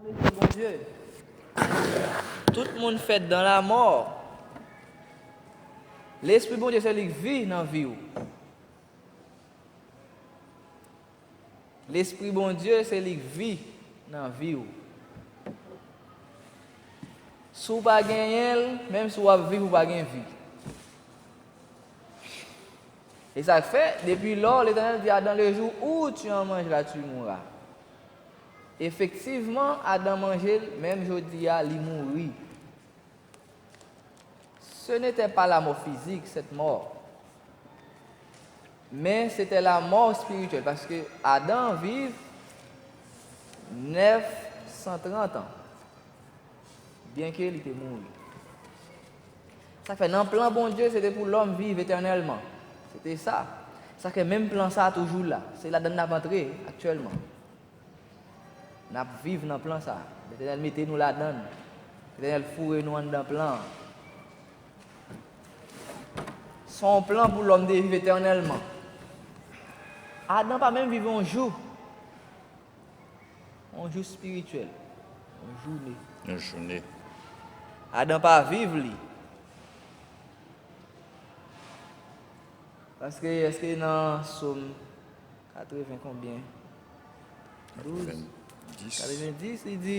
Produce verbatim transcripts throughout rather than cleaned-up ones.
Lespri Bondye. Tout moun fèt dan lamò. Lespri Bondye se li k vi nan vi w. Lespri Bondye se li k vi nan vi w. Si w pa genyen l, menm si w ap viv, ou pa gen vi. E sa k fè, depi lò, Letènèl di, Adam, le jour où tu en mangeras, tu mourras. Efektivman, Adam manje l, menm jodi a, li mouri. Ce n'était pas la mort physique, cette mort. Mais c'était la mort spirituelle, paske Adan viv nèf san trant an, byenke li te mouri. Sa fè nan plan Bondye, se te pou lòm viv etènèlman. Se te sa. Sa fè menm plan sa a toujou la. Se ladan n ap antre aktyèlman. N ap viv nan plan sa a. Letènèl mete nou ladan l. Letènèl foure nou anndan plan an. Se yon plan pou lòm te viv etènèlman. Adan pa menm viv yon jou. Yon jou espirityèl. Yon jounen. Yon jounen. Adan pa viv li. Paske, èske nan Sòm katreven konbyen? Douz? Katreven dis. Katreven dis, li di,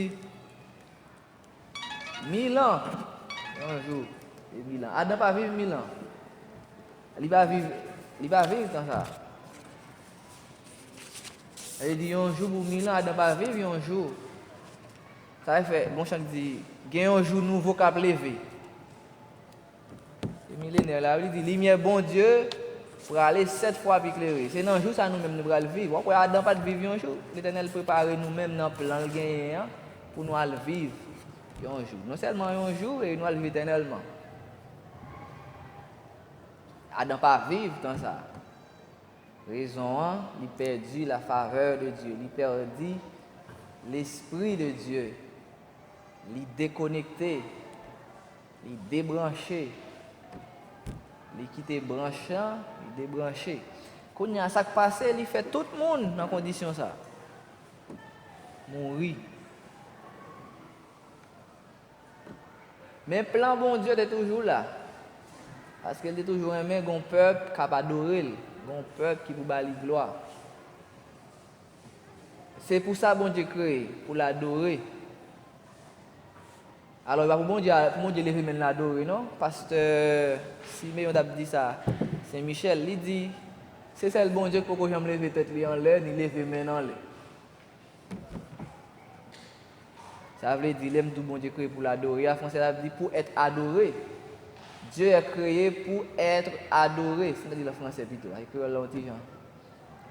mil an, yon jou, e mil an. Adan pa viv mil an. Li pa viv, li pa viv tan sa. Sa vle di yon jou pou mil an, Adan pa viv yon jou. Sa fè, gon chan ki di, gen yon jou nouvo k ap leve. Se milenè la, li di, limyè Bondye prale sèt fwa pi klere. Se nan jou sa nou menm nou pral viv. W ap wè Adan pa t viv yon jou. Letènèl prepare nou menm nan plan l genyen an pou nou al viv yon jou. Non sèlman yon jou, e nou al viv etènèlman. Adan pa viv tan sa. Rezon an, li pèdi la favè de Dye, li pèdi Lespri de Dye, li dekonekte, li debranche, li kite branch lan, li debranche. Kounye a, sa k pase, li fè tout moun nan kondisyon sa. Mouri. Men plan Bondye te toujou la. Paske l te toujou renmen gon pèp k ap adore l, gon pèp ki pou ba li glwa. Se pou sa Bondye kreye, pou l adore. Alò, e pa pou Bondye, pou Bondye leve men l adore, non. Pastè Simeyon t ap di sa, Sen Michèl, li di, se sèl Bondye k poko janm leve tèt li anlè, ni leve men l anlè. Sa vle di, lè m di w Bondye kreye pou l adore a, fransè la di pour être adoré. Dieu est créé pour être adoré. Se sa di l an fransè pito, ak kreyòl la yon ti jan.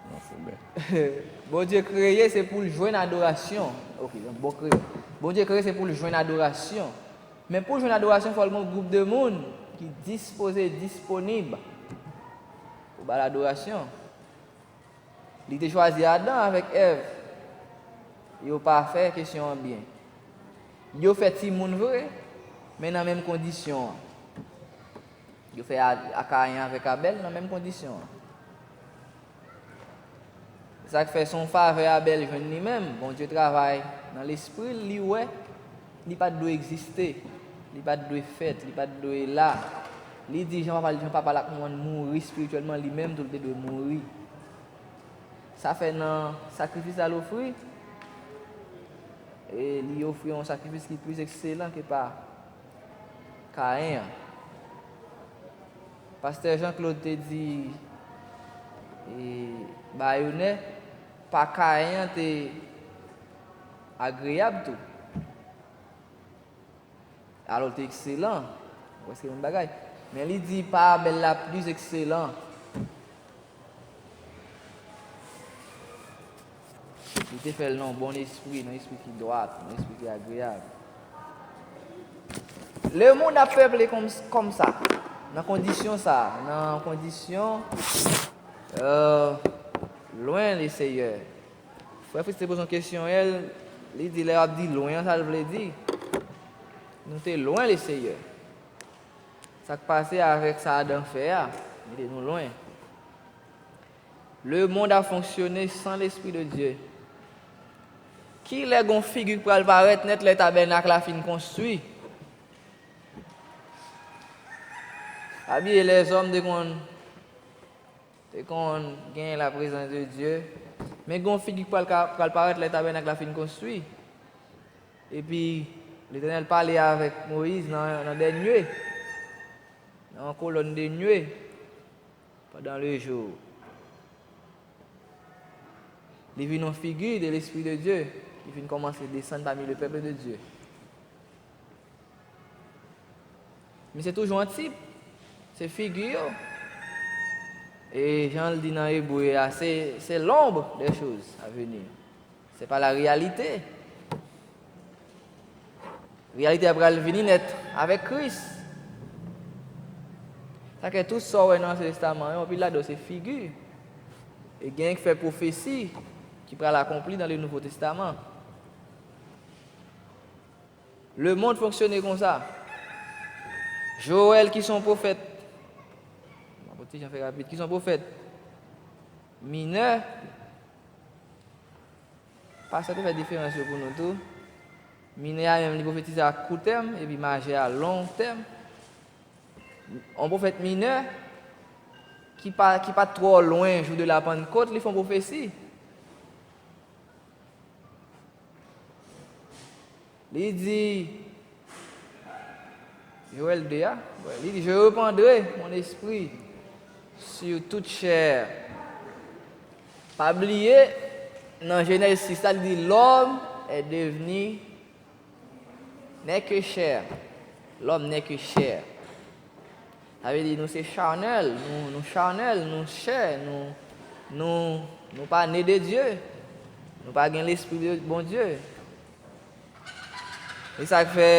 Non, fò byen. Bondye kreye, se pou l jwenn adorasyon. Ok, yon bon kreyòl. Bondye kreye, se pou l jwenn adorasyon. Men pou l jwenn adorasyon, fò l gen yon gwoup de moun ki dispoze, disponib pou ba l adorasyon. Li te chwazi Adan avèk Èv. Yo pa fè kesyon an byen. Yo fè timoun vre, men nan menm kondisyon an. Yo fè A-, a Kayen avèk Abèl nan menm kondisyon an. Sa k fè se yon favè Abèl jwenn li menm. Bondye travay nan lespri l, li wè li pa t dwe egziste, li pa t dwe fèt, li pa t dwe la. Li di jan papa, jan papa l ak manman l mouri espirityèlman, li menm tou l te dwe mouri. Sa fè nan sakrifis la l ofri, e li ofri yon sakrifis ki plis ekselan ke pa Kayen an. Pastè Jean Claude te di, e, Bayonè, pa Kayen an te agreyab tou. Alò, l te ekselan. Ou wè se menm bagay. Men li di pa Abèl la plis ekselan. Li te fè l nan yon bon espri, nan espri ki dwat, nan espri ki agreyab. Lemonn ap peple kòm, kòm sa, nan kondisyon sa, nan kondisyon, euh, lwen le Seyè. Frè Fritz te poze yon kesyon yè, li di lè y ap di lwen an, sa l vle di? Nou te lwen le Seyè. Sa k pase avèk sa Adan fè a, mete nou lwen. Le monde a fonctionné sans l'Esprit de Dieu. Kilè gon figi k pral parèt nèt lè tabènak la fin konstwi? Pa bliye, lèzòm te konn, te konn gen la prezans de Dye. Men gon figi k pral ka, pral parèt lè tabènak la fin konstwi. Epi, Letènèl pale avèk Moyiz nan, nan dènye, nan yon kolòn de nwe. Pendant le jour. Li vin yon figi de Lespri de Dye. Li vin kòmanse desann pami le pèp de Dye. Men se toujou an tip. Se figi yo. E jan l di nan Ebre a, se, se l'ombre des choses à venir. Se pa la reyalite. Reyalite a pral vini nèt avèk Kris. Sa ke tout sa w wè nan Ansyen Testaman yo, anpil ladan yo se figi. E genyen ki fè pwofesi ki pral akonpli dans le Nouveau Testament. Le monde fonksyone konsa. Jowèl ki se yon pwofèt, mwen pran ti jan fè rapid, ki se yon pwofèt minè, Pastè te fè diferans yo pou nou tou. Minè a menm, li pwofetize a kou tèm, epi majè a long tèm. Yon pwofèt minè ki pa, ki pa t twò lwen jou de la Pannkot, li fè yon pwofesi. Li di, Jowèl de a, li di, Je répandrai mon esprit sur toute chair. Pa bliye, nan Jenèz sis la, li di, L'homme est devenu, n'est que chair. L'homme n'est que chair. Sa vle di nou se chanèl, nou, nou chanèl, nou chè, nou, nou, nou pa ne de Dye. Nou pa gen Lespri de Bondye. E sa k fè,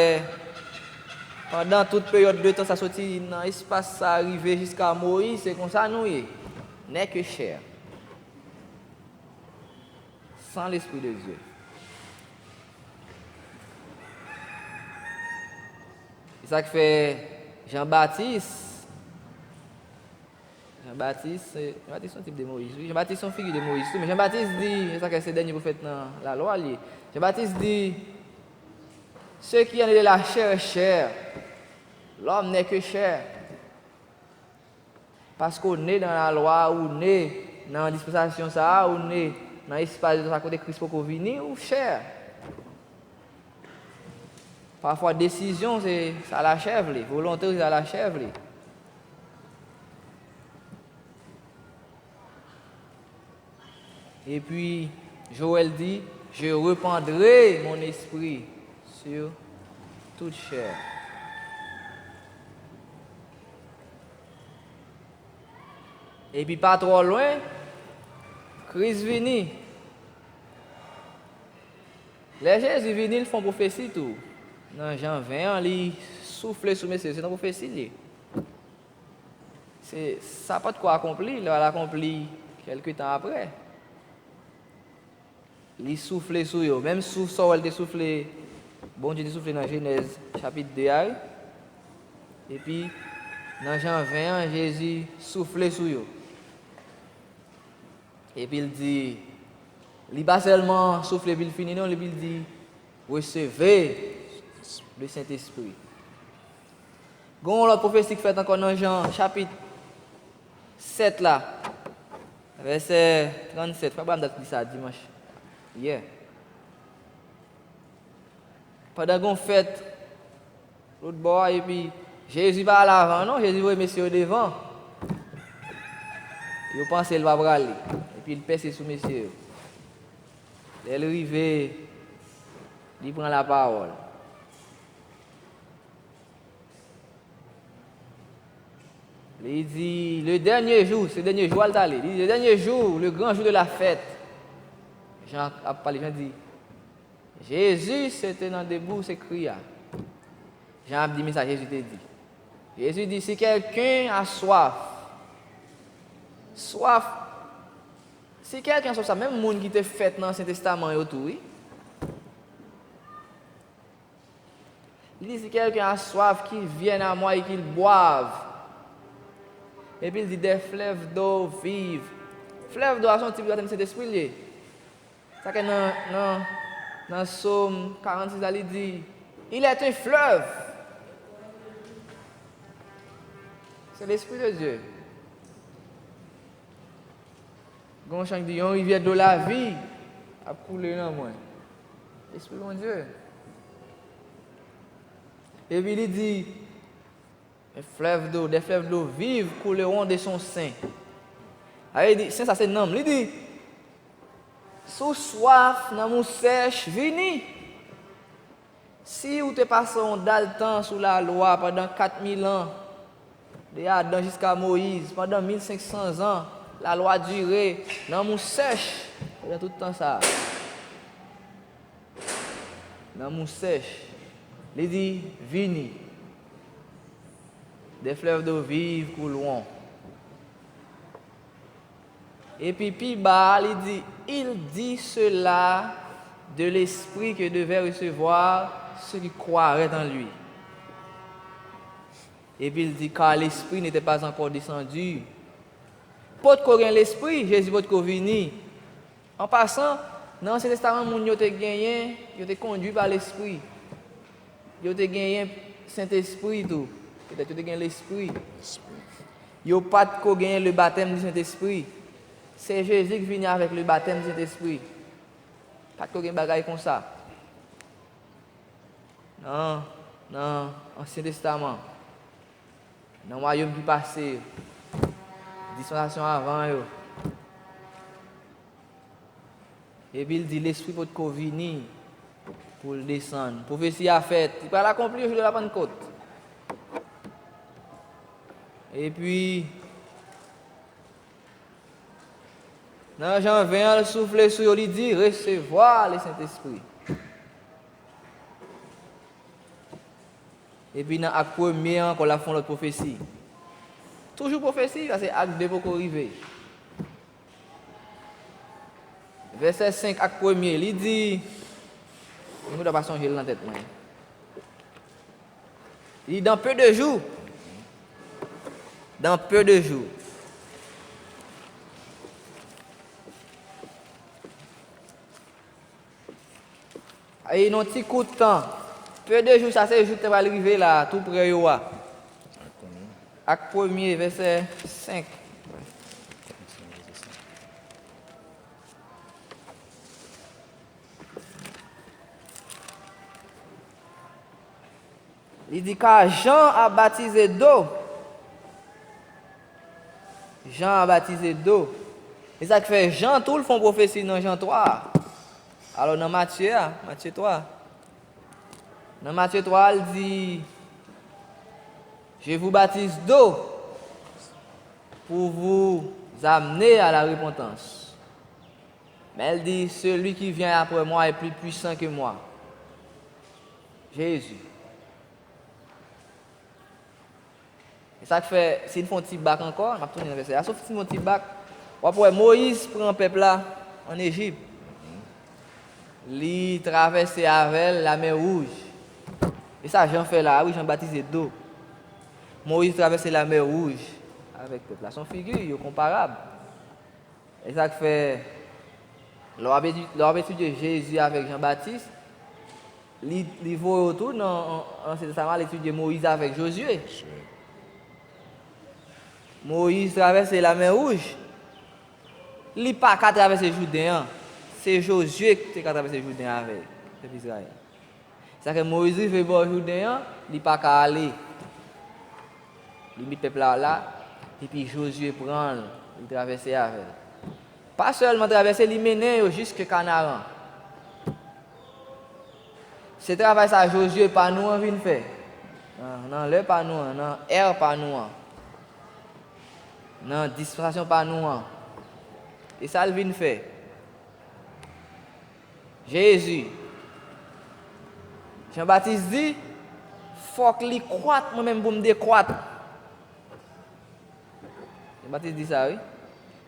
pandan tout peryòd de tan sa, soti nan espas sa rive jiska Moyiz, se konsa nou ye. N'est que chair. Sans l'Esprit de Dieu. E sa k fè Jan Batis, Jan Batis, se, Jan Batis se yon tip de Moyiz, wi. Jan Batis se yon figi de Moyiz tou, men Jan Batis di, e sa k fè se dènye pwofèt nan lalwa li ye. Jan Batis di, Ce qui est né de la chair est chair. L'homme n'est que chair. Paske w ne nan lalwa, ou ne nan dispansasyon sa a, ou ne nan espas de tan sa kote Kris poko vini, ou chè. Pafwa, desizyon, se sa lachè vle, volonte, se sa lachè vle. Epi, Jowèl di, Je répandrai mon esprit sur toute chair. Epi pa twò lwen, Kris vini. Lè Jezi vini, l fè yon pwofesi tou. Nan Jan ven an, li soufle sou mesye, se nan pwofesi li ye. Se, sa potko akonpli, l al akonpli kèlke tan apre. Li soufle sou yo. Menm souf sa w wè l te soufle, Bondye te soufle nan Jenèz chapit de a, wi. Epi, nan Jan ven an, Jezi soufle sou yo. Epi l di, li pa sèlman soufle epi l fini, non, epi l di, Recevez le Saint-Esprit. Gen yon lòt pwofesi k fèt ankò nan Jan chapit sèt la, vèsè trannsèt. Frè Branham t ap di sa dimanch yè. Pandan gen yon fèt lòt bò a, epi Jezi pa al avan, non, Jezi voye mesye yo devan. Yo panse l pa prale. Epi l pèse sou mesye yo. Lè l rive, li pran lapawòl. Li di, le dènye jou, se dènye jou a l t ale. Li di, le dènye jou, le gran jou de la fèt. Jan ap pale, Jan di, Jezi, se te nan debou, se kri a. Jan ap di, men sa Jezi te di. Jezi di, si kèlken a swaf, swaf, si kèlken a swaf sa, menm moun ki te fèt nan Ansyen Testaman yo tou, wi. Li di, si quelqu'un a soif, qu'il vienne à moi et qu'il boive. Epi l di, des fleuves d'eau vive. Flèv dlo a se yon tip de batèm Sentespri l ye. Sa ke nan, nan, Nan Sòm karannsis la, li di, Il est un fleuve. C'est l'Esprit de Dieu. Gen yon chan ki di, yon rivyè dlo lavi ap koule nan mwen. Lespri Bondye. Epi li di, un fleuve d'eau, des fleuves d'eau vive couleront de son sein. Sa vle di, sen sa se nanm. Li di, si w swaf, nanm ou sèch, vini. Si w te pase yon dal tan sou lalwa pandan kat mil an, de Adan jiska Moyiz, pandan mil senk san zan, lalwa dire, nanm ou sèch pandan tout tan sa a. Nanm ou sèch. Li di, vini. Des fleuves d'eau vive couleront. Epi pi ba a, li di, Il dit cela de l'esprit que devaient recevoir ceux qui croiraient en lui. Epi l di, Car l'Esprit n'était pas encore descendu. Potko gen Lespri, Jezi potko vini. An pasan, nan Ansyen Testaman, moun yo te genyen, yo te kondui pa Lespri. Yo te genyen Sentespri tou. Petèt yo te gen Lespri. Yo pa t ko genyen le baptême du Saint-Esprit. Se Jezi ki vini avèk le baptême du Saint-Esprit. Pa t ko gen bagay konsa. Nan, nan Ansyen Testaman, nan wayòm ki pase yo, dispansasyon avan yo, epi l di Lespri potko vini pou l desann. Pwofesi a fèt. Li pral akonpli jou de la Pannkòt. Epi, nan Jan ven an, l soufle sou yo, li di, Resevwa le Sentespri. Epi nan Ak premye an ankò, l ap fè yon lòt pwofesi. Toujou pwofesi, paske Ak de poko rive. Vèsè senk Ak premye, li di, mwen pa sonje l nan tèt mwen. Li di, dans peu de jours. Dans peu de jours. Ay, nan ti kout tan. Peu de jours, sa se jou ki te pral rive la, tou prè yo a. Ak premye, vèsè senk. Li di, Car Jean a baptisé d'eau. Jan a batize dlo. E sa k fè Jan tou, l fè yon pwofesi nan Jan twa a. Alò, nan Matye a, Matye twa. Nan Matye twa, l di, Je vous baptise d'eau pour vous amener à la repentance. Men l di, Celui qui vient après moi est plus puissant que moi. Jezi. E sa k fè, si n fè yon ti bak ankò, m ap tounen nan vèsè a, si n fè yon ti bak, w ap wè Moyiz pran pèp la ann Ejip. Li travèse avè l Lamè Wouj. E sa Jan fè la a, wi, Jan batize dlo. Moyiz travèse Lamè Wouj avèk pèp la. Se yon figi, yo konparab. E sa k fè, lè w ap etidye, lè w ap etidye Jezi avèk Jan Batis, li, li voye w tou nan, nan Ansyen Testaman al etidye Moyiz avèk Jozye. Moyiz travèse Lamè Wouj. Li pa ka travèse Jouden an. Se Jozye ki te ka travèse Jouden an avè pèp Izrayèl. Sa fè Moyiz rive bò Jouden an, li pa ka ale. Li met pèp la la, epi Jozye pran l, li travèse avè l. Pa sèlman travèse, li mennen yo jiske Kanaran. Se travay sa Jozye pa nou an vin fè. Nan, nan lè pa nou an, nan ère pa nou an, nan dispansasyon pa nou an. E sa l vin fè. Jezi. Jan Batis di, fòk li kwat, mwen menm pou m dekwat. Jan Batis di sa, wi.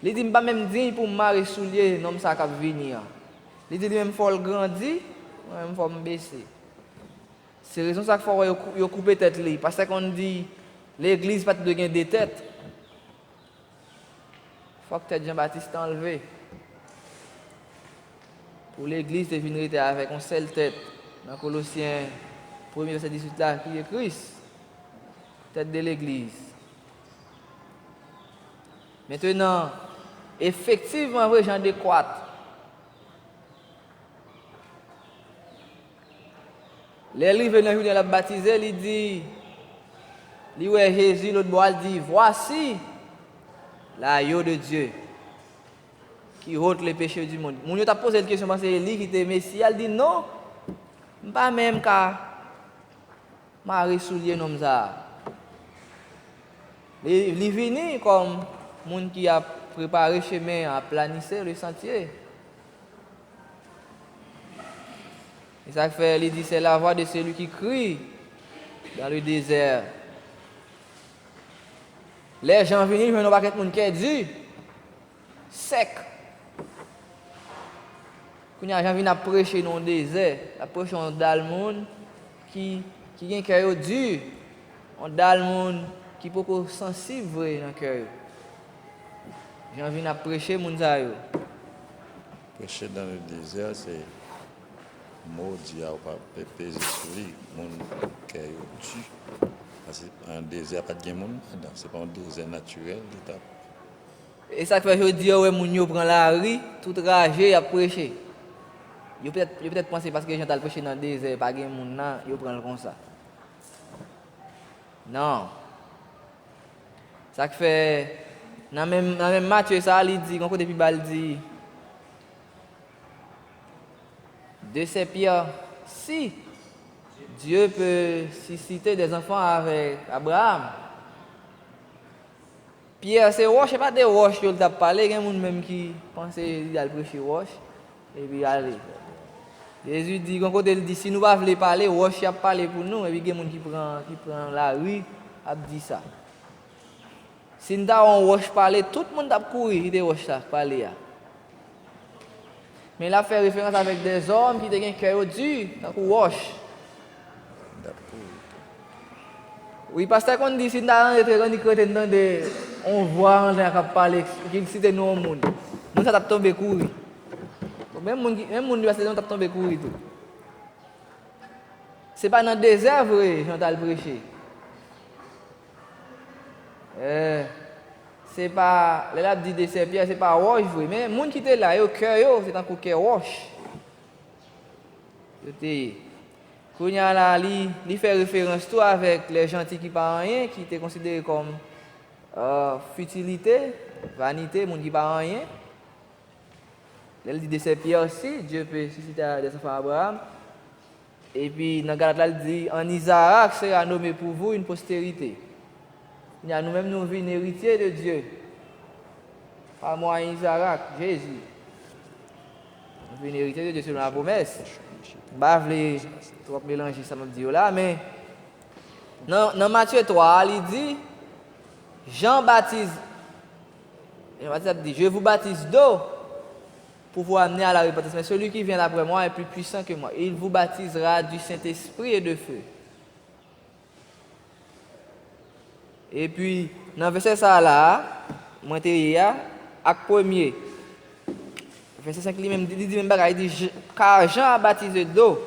Li di, m pa menm diy pou m mare soulye nonm sa k ap vini an. Li di, li menm fò l grandi, mwen menm fò m bese. Se rezon sa k fè w wè yo kou-, yo koupe tèt li. Pastè konn di, legliz pa t dwe gen de tèt. Fòk tèt Jan Batis te anlve. Pou legliz te vin rete avèk yon sèl tèt. Nan Kolosyen premye vèsè dizuit la, ki ye Kris, tèt de legliz. Mentenan, efektivman vre, Jan dekwat. Lè l rive nan jounen l ap batize, li di, li wè Jezi lòt bò a, l di, Voici l'agneau de Dieu qui ôte le péché du monde. Moun yo t ap poze l kesyon, panse e li ki te Mesi a, l di, Non, m pa menm ka mare soulye nonm sa a. Li, li vini kòm moun ki ap prepare chemen, aplanissez le sentier. E sa k fè li di, C'est la voix de celui qui crie dans le désert. Lè Jan vini, li jwenn yon pakèt moun kè di, sèk. Kounye a, Jan vin ap preche nan yon dezè, l ap preche yon dal moun ki, ki gen kè yo di, yon dal moun ki poko sansib vre nan kè yo. Jan vin ap preche moun sa yo. Preche dans le désert, se mo di a, ou pa pe-, peze sou li, moun kè yo di. Paske an dezè pa t gen moun ladan, se pa yon dezè natirèl li t ap. E sa k fè jodi a, ou wè moun yo pran lari, tout raje, y ap preche. Yo petèt, yo petèt panse paske Jan t al preche nan dezè, pa gen moun nan, yo pran l konsa. Non. Sa k fè, nan menm, nan menm Matye sa a, li di, gon kote pi ba, l di, De ces pierres-ci, Dieu peut susciter des enfants avec Abraham. Pyè se wòch, se pa de wòch yo l t ap pale. Gen moun menm ki panse li al preche wòch, epi ale. Jezi di, gon kote l di, si nou pa vle pale, wòch y ap pale pou nou, epi gen moun ki pran, ki pran lari, ap di sa. Si n ta wè yon wòch pale, tout moun t ap kouri kite wòch la k pale a. Men l ap fè referans avèk dèzòm ki te gen kè yo di, tankou wòch. Wi, pastè konn di, si n ta tande trè grann krete, n tande yon vwa anlè a k ap pale, ki site non yon moun. Moun sa t ap tonbe kouri. Menm moun, ki- menm moun li pa site non t ap tonbe kouri tou. Se pa nan dezè vre Jan t al preche. Eh, se pa, lè l ap di de sè pyè, se pa wòch vre. Men moun ki te la yo, kè yo, se tankou kè wòch. Yo te ye. Kounye a la, li, li fè referans tou avèk lè janti ki pa anyen, ki te konsidere kòm, euh, fitilite, vanite, moun ki pa anyen. Lè l di de sè pyè osi, Dieu peut susciter des enfants à Abraham. Epi nan Galat la, l di, en Isaac sera nommé pour vous une postérité. Kounye a, nou menm, nou vin eritye de Dye. Pa mwayen Izarak, Jezi. Nou vin eritye de Dye selon la pwomès. M pa vle twòp melanje sa m ap di yo la, men nan, nan Matye twa a, li di, Jan batize, Jan Batis ap di, Je vous baptise d'eau pour vous amener à la repentance. Mais celui qui vient après moi est plus puissant que moi. Il vous baptisera du Saint-Esprit et de feu. Epi, nan vèsè sa a la, mwen te ye a, ak premye. Vèsè senk li menm, li di menm bagay, li di, Car Jean a baptisé d'eau.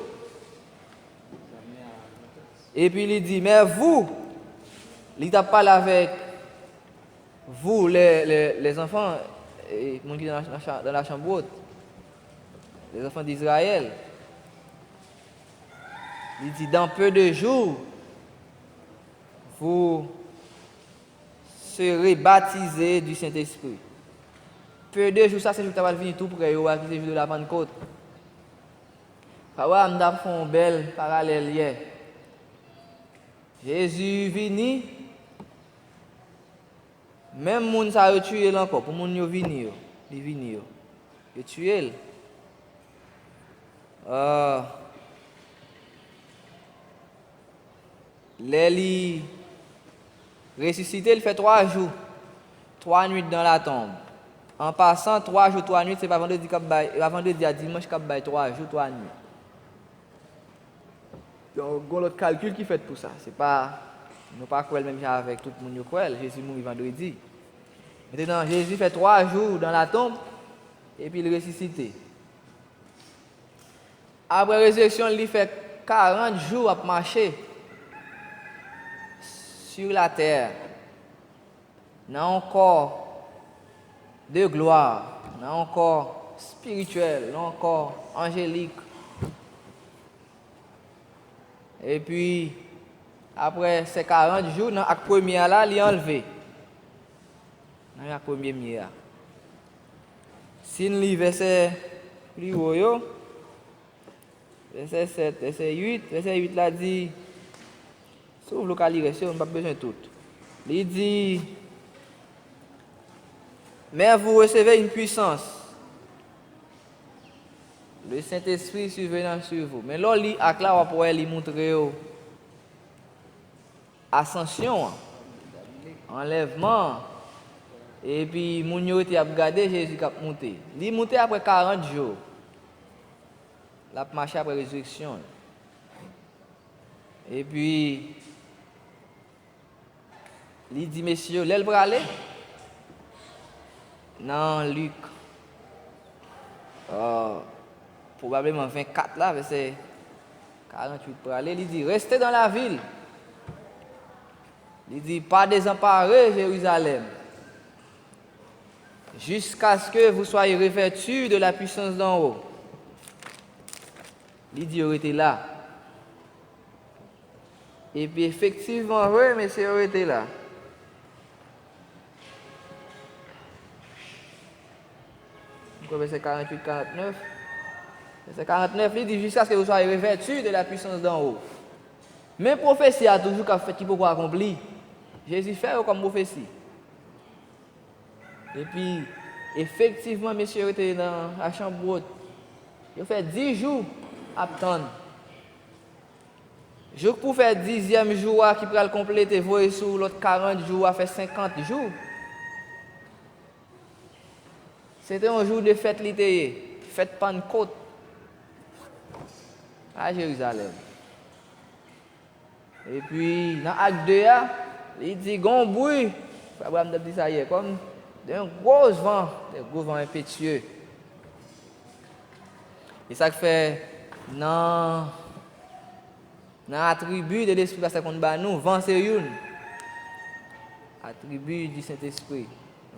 Epi li di, Mais vous, li t ap pale avèk vous, les, les, les enfants, e, moun ki dans la, dans la chambre haute, les enfants d'Israël. Li di, Dans peu de jours, vous serez baptisés du Saint-Esprit. Peu de jours, sa se jou ki ta pral vini tou prè yo a, ki se jou de la Pannkot. Pawòl m t ap fè yon bèl paralèl yè. Jezi vini, menm moun sa yo tiye l ankò, pou moun yo vini yo, li vini yo. Yo tiye l. Ah, lè li resisite, li fè twa jou, twa nuit dans la tombe. An pasan, twa jou, twa nuit, se pa vandredi k ap bay, e pa vandredi a dimanch k ap bay twa jou, twa nuit. Donk, gon lòt kalkil ki fèt pou sa. Se pa, nou pa kwè l menm jan avèk tout moun yo kwè l. Jezi mouri vandredi. Mentenan, Jezi fè twa jou dans la tombe, epi l resisite. Apre rezireksyon, li fè karant jou ap mache sur la terre, nan yon kò de glwa, nan yon kò espirityèl, nan yon kò anjelik. Epi, apre se karant jou, nan ak premye a la, li anlve. Nan ak premye m ye a. Si n li vèsè pli wo yo, vèsè sèt, vèsè uit, vèsè uit la di, si w vle w ka li rès yo, m p ap bezwen tout. Li di, mais vous recevez une puissance, le Saint-Esprit survenant sur vous. Men lè w li ak la, w ap wè li montre yo asansyon an, anlèvman an, epi moun yo rete ap gade Jezi k ap monte. Li monte apre karant jou. L ap mache apre rezireksyon l. Epi, li di mesye yo, lè l prale, nan Lik, euh, pwobableman vennkat la, vèsè karant uit prale, li di, restez dans la ville. Li di, pas désemparés, Jérusalem, jusqu'à ce que vous soyez revêtus de la puissance d'en haut. Li di yo rete la. Epi efektivman vre, mesye yo rete la. M kwè vèsè karant uit, karant nèf. Vèsè karant nèf, li di, jusqu'à ce que vous soyez revêtus de la puissance d'en haut. Men pwofesi a toujou k ap fèt ki poko akonpli. Jezi fè yo kòm pwofesi. Epi, efektivman, mesye yo rete nan la chambre haute. Yo fè dis jou ap tann. Jouk pou fè dizyèm jou a ki pral konplete, voye sou lòt karant jou a, fè senkant jou. Se te yon jou de fèt li te ye, fèt Pannkot a Jerizalèm. Epi, nan ak de a, li di, gon bri, frè Branham t ap di sa yè, kòm de gwo van, de gwo van enpetye. E sa k fè nan, nan atribi de Lespri pastè konn ba nou, van se youn. Atribi di Sentespri,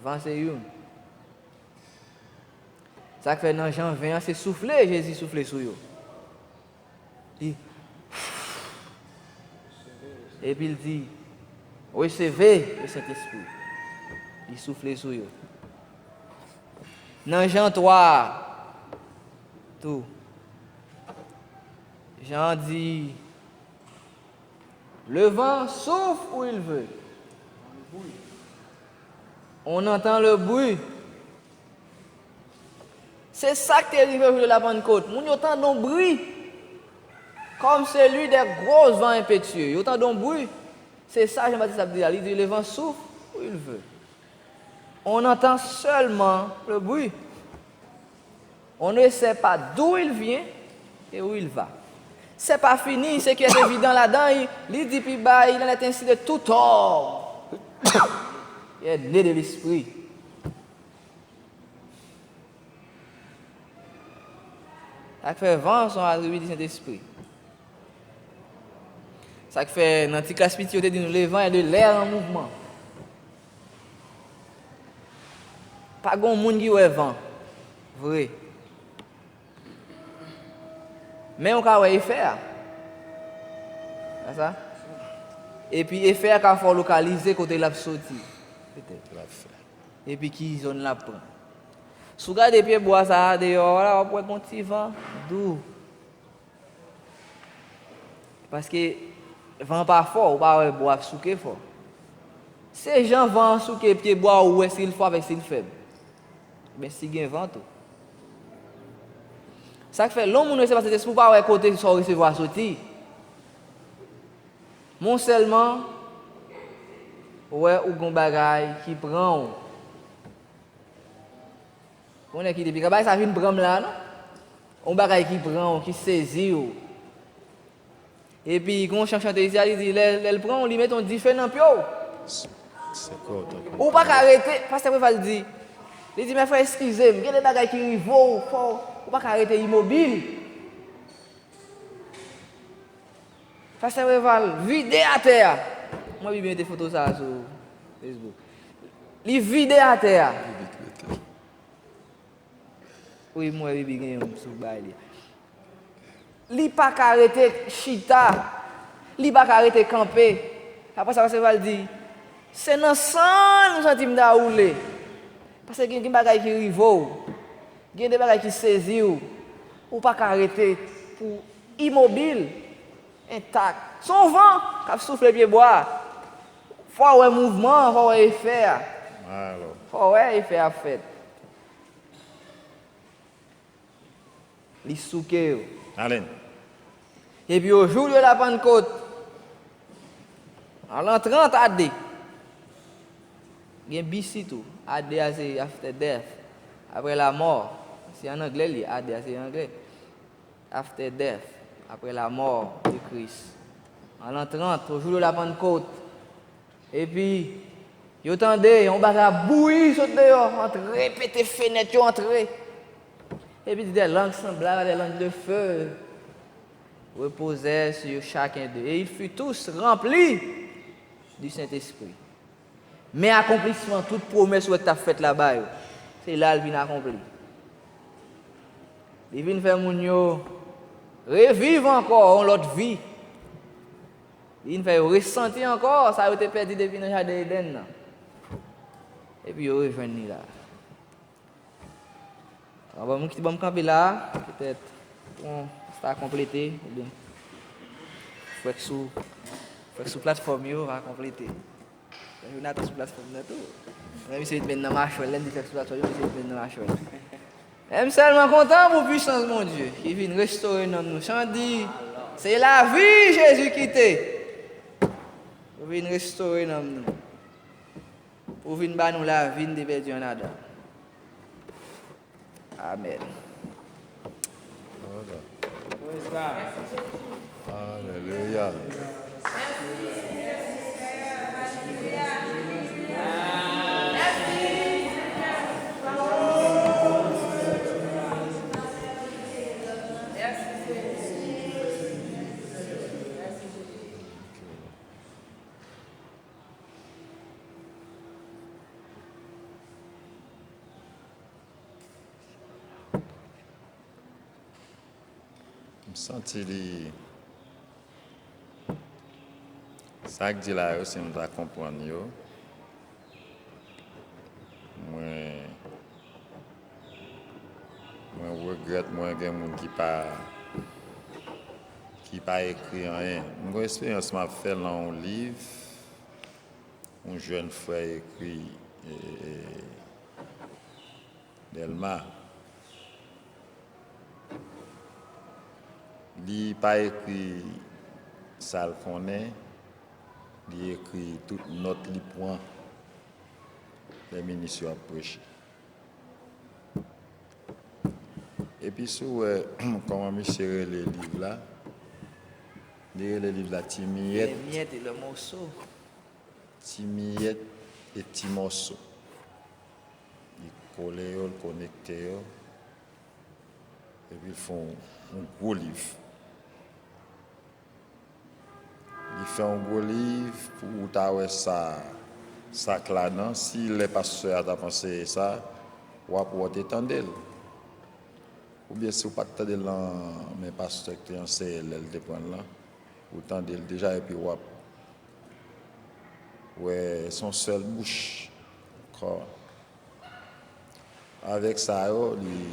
van se youn. Sa k fè nan Jan ven an, se soufle Jezi soufle sou yo. Li, epi l di, recevez le Saint-Esprit. Li soufle sou yo. Nan Jan twa tou, Jan di, le vent souffle où il veut. On entend le bruit. Se sa k te rive jou de la Pannkot. Moun yo tande yon bri, comme celui des gros vents impétueux. Yo tande yon bri. Se sa Jan Batis ap di la. Li di, le vent souffle où il veut. On entend seulement le bruit. On ne sait pas d'où il vient et où il va. Se pa fini, ce qui est évident là-dedans, li, li di pi ba, il en est ainsi de tout homme qui est né de l'esprit. Sa k fè van se yon atribi di Sentespri. Sa k fè nan ti klas piti yo te di nou, le vent est de l'air en mouvement. Pa gon moun ki wè van vre. Men ou ka wè efè a. Pa sa? Epi efè a ka fè w lokalize kote l ap soti. Petèt. Epi ki zòn l ap pran. Si w gade pye bwa sa a deyò a la, w ap wè gon ti van dou. Paske van pa fò, ou pa wè bwa ap souke fò. Se jan van an souke pye bwa a, ou wè si l fò avèk si l fèb. Men si gen van tou. Sa k fè, lè yon moun resevwa Sentespri, ou pa wè kote sa w resevwa a soti. Men w sèlman wè ou gon bagay ki pran w. Konnen ki depi bagay sa vin pran m la, non? Yon bagay ki pran w, ki sezi w. Epi, gon chan chante isi a, li di, lè, lè l pran w, li mete yon dife nan pye w. Se kò w tankou. Ou pa ka rete, pastè Preval di, li di, men frè, eskize m, gen de bagay ki rive w, fò, ou pa ka rete imobil. Pastè Preval vide atè a. Mwen Bibi mete foto sa a sou Facebook. Li vide atè a. Wi, mwen Bibi gen yon sou bay li. Li pa ka rete chita. Li pa ka rete kanpe. Apre sa, Pastè Preval di, se nan san nou santi m ta woule. Paske gen, gen bagay ki rive w. Gen de bagay ki sezi w. Ou pa ka rete pou imobil, entak. Se yon van k ap soufle pyebwa a. Fò w wè mouvman an, fò w wè efè a. Alò. Fò w wè efè a ap fèt. Li souke yo. Alen. Epi o jou de la Pannkot, an l'an trant A D, gen B C tou. A D a se after death, apre lamò. Se an anglè li ye, A D a se anglè. After death, apre lamò de Kris. An l'an trant, o jou de la Pannkot. Epi, yo tande yon bagay ap bouyi sot deyò, antre, pete fenèt yo, antre. Epi des langues semblables à des langues de feu reposèrent sur chacun d'eux, et ils furent tous remplis du Saint-Esprit. Men akonplisman tout pwomès ou wè k t ap fèt la ba yo, se la l vin akonpli. Li vin fè moun yo reviv ankò yon lòt vi. Li vin fè yo resanti ankò sa yo te pèdi depi nan jaden Edenn nan. Epi yo rejwenn li la. Bon, ban m, ban m kanpe la, petèt, bon, sa konplete, oubyen frè k sou, frè k sou platfòm yo va konplete. Frè Jonathan sou platfòm nan tou. Mwen, misye ret men nan machwèl, lè m di frè k sou platfòm yo, misye ret men nan machwèl. Men m sèlman kontan pou pwisans Bondye ki vin restore nanm nou. Chan di, se lavi Jezi kite pou vin restore nanm nou, pou vin ba nou lavi n te pèdi ann Adan. Amèn. Praise God. Alelouya. M santi li, sa k di la yo, si m ta konprann yo, mwen, mwen regrèt, mwen gen moun ki pa, ki pa ekri anyen. M gen yon eksperyans m ap fè nan yon liv, yon jèn frè ekri, e, e, Dèlma. Li pa ekri sa l konnen, li ekri tout nòt li pran lè minis yo ap preche. Epi si w wè kòman misye rele liv la, li rele liv la Ti Miyèt. Les miettes et le morceau. Ti miyèt e ti mòso. Li kole yo, l konekte yo, epi l fè yon, yon gwo liv. Li fè yon gwo liv pou ou ta wè sa, sa k ladan. Si lè pastè a t ap anseye sa, w ap wè w te tande l. Oubyen si w pa t tande l nan men pastè k te anseye l lè l te pran l lan, ou tande l deja epi w ap wè se yon sèl bouch ankò. Avèk sa yo, li,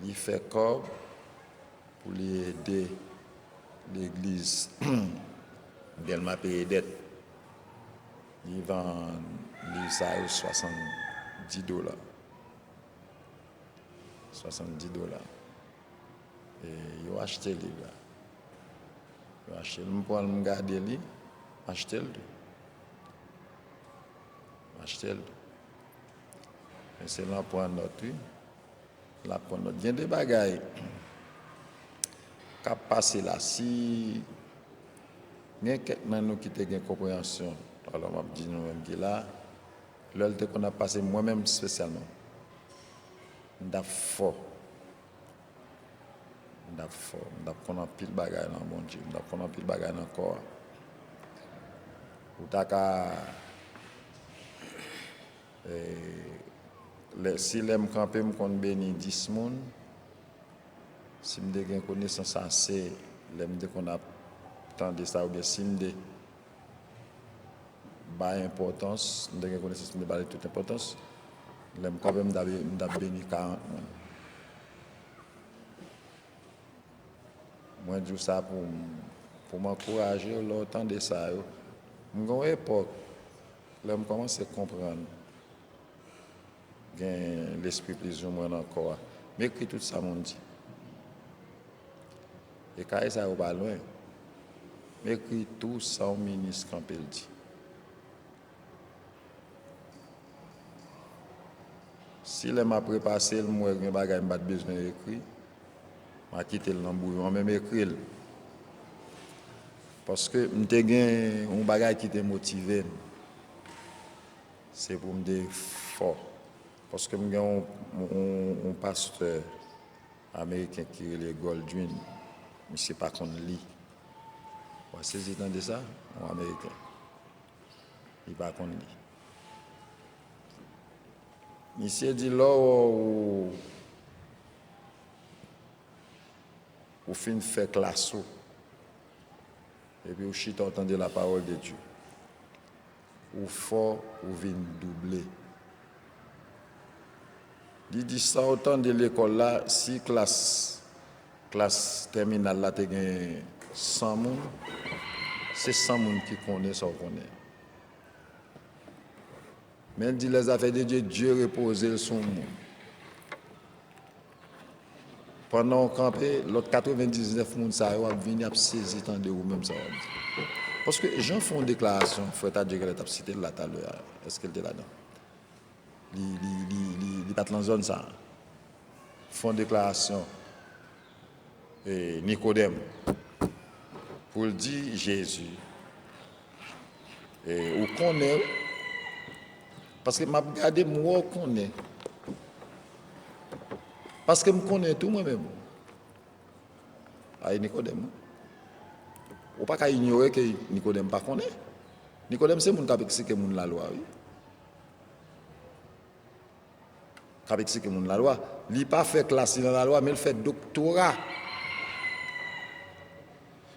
li fè kòb pou li ede legliz Dèlma peye dèt. Li vann liv sa yo swasanndis dola. Swasanndis dola. E yo achte liv la. Yo achte l, m pran l, m gade li, m achte l tou. M achte l tou. Men se l an pran nòt, wi. L ap pran nòt. Gen de bagay k ap pase la. Si gen kèk nan nou ki te gen konpreyansyon, alò m ap di nou menm ki la, lè l te konn ap pase, mwen menm espesyalman, m t ap fò. M t ap fò, m t ap konn anpil bagay nan Bondye, m t ap konn anpil bagay nan kò a. Ou ta ka, eh, lè, si lè m kanpe, m konn beni dis moun, si m te gen konesans ase, lè m te konn ap tande sa, oubyen si m te bay enpòtans, m te gen konesans, m te ba li tout enpòtans, lè m kanpe, m t ap, m t ap beni karant moun. Mwen di w sa pou m, pou m ankouraje w lè w tande sa yo. M gen yon epòk, lè m kòmanse konprann gen lespri plizoumwen nan kò a, m ekri tout sa moun di. E kare sa yo pa lwen. M ekri tou sa yon minis kanpe l di. Si lè m ap repase l, m wè gen bagay m pa t bezwen ekri, m a kite l nan bouyon an, men m ekri l. Paske m te gen yon bagay ki te motive m. Se pou m te fò. Paske m gen yon, yon, yon pastè ameriken ki rele Goldwyn. Misye pa konn li. W a sezi tande sa? Yon ameriken. Li pa konn li. Misye di lè w, ou fin fè klas ou, epi ou chita, ou tande la parole de Dieu. Ou fò, ou vin double. Li di sa w tande lekòl la, si klas, klas tèminal la te gen san moun, se san moun ki konnen sa w konnen. Men l di, les affaires de Dieu, Dye repoze l sou moun. Pandan w kanpe, lòt katrevendiznèf moun sa yo ap vini, ap sezi tande ou menm sa w ap di. Paske Jan fè yon deklarasyon, frè Tadye genlè t ap site l la talè a. Èske l te ladan? Li, li, li, li, li pa t lan zòn sa a. Fè yon deklarasyon, e, Nikodèm, pou l di Jezi, e, ou konnen, wi. Paske m ap gade, m wè w konnen. Paske m konnen tou mwen menm. A, e Nikodèm, wi. Ou pa ka inyore ke Nikodèm pa konnen. Nikodèm se moun k ap eksplike moun lalwa, wi. K ap eksplike moun lalwa. Li pa fè klas li nan lalwa, men l fè doktora.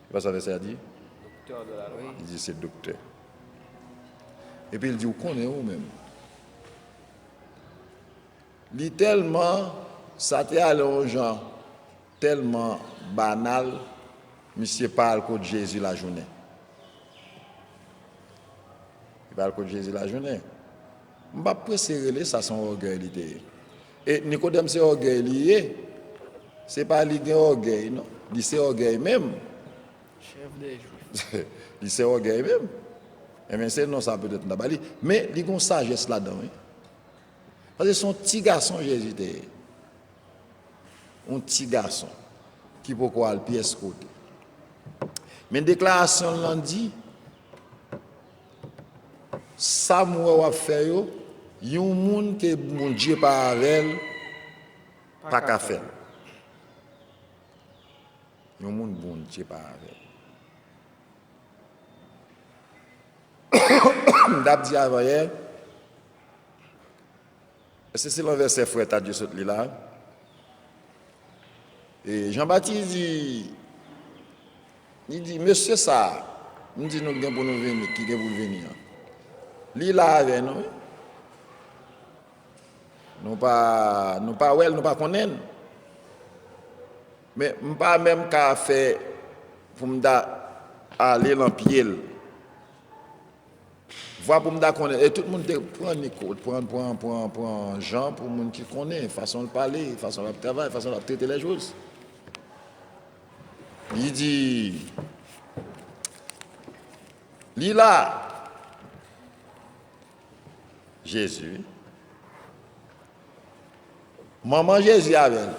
E pa sa vèsè a di? Docteur de la loi. Li di se doktè. Epi l di, ou konnen ou menm. Li tèlman, sa te ale yon jan tèlman banal, misye pa al kot Jezi lajounen. Li pa al kot Jezi lajounen. M p ap prese rele sa, se yon ògèy li te ye. E Nikodèm se ògèy li ye. Se pa li gen ògèy, non. Li se ògèy menm. Chèf dè Jwif. Li se ògèy menm. Enben, se non sa petèt m ta ba li. Men, li gen yon sajès ladan, wi. Paske se yon ti gason Jezi te ye. Yon ti gason ki poko al pyès kote. Men deklarasyon l lan di, sa m wè w ap fè yo, yon moun ke Bondye pa avè l, pa ka fè l. Yon moun Bondye pa avè l. M t ap di avanyè, èske se lan vèsè frè Tadye sot li la? E Jan Batis di, li di, mesye sa a, m di nou gen pou nou vini, ki gen pou l vini an. Li la avè nou, wi. Nou pa, nou pa wè l, nou pa konnen l. Men m pa menm ka fè pou m ta ale lan pye l. Vwa pou m ta konnen. E tout moun te pran Niko, pran, pran, pran, pran Jan pou moun ki konnen fason l pale, fason l ap travay, fason l ap trete lèchoz. Li di, li la. Jezi, wi. Manman Jezi avè l.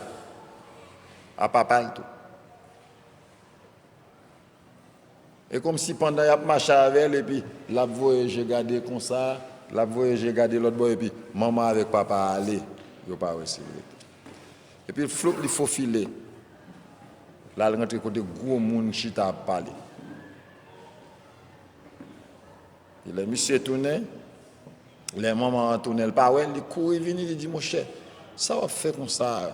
A papa l tou. E kòmsi pandan y ap mache avè l, epi l ap voye je gade konsa, l ap voye je gade lòt bò, epi manman avèk papa a ale, yo pa wè si l rete. Epi floup, li fofile. L al rantre kote gwo moun chita ap pale. E lè misye tounen, lè manman an tounen, l pa wè l, li kouri vini, li di, "Monchè, sa w ap fè konsa a?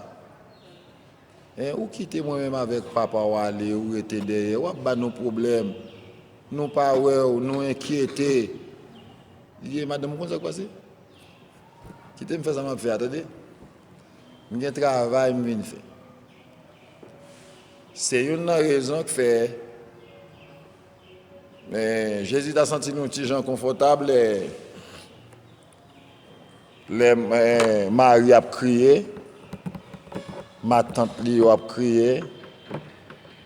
Hein, ou kite mwen menm avèk papa w ale, ou rete dèyè, w ap ba nou pwoblèm. Nou pa wè w, nou enkyete." Li di, "Madanm, ou konn sa k pase? Kite m fè sa m ap fè a, tande. M gen travay m vin fè." Se youn nan rezon k fè, men, Jezi ta santi l yon ti jan konfòtab lè, lè, eh, Mari ap kriye, matant li yo ap kriye,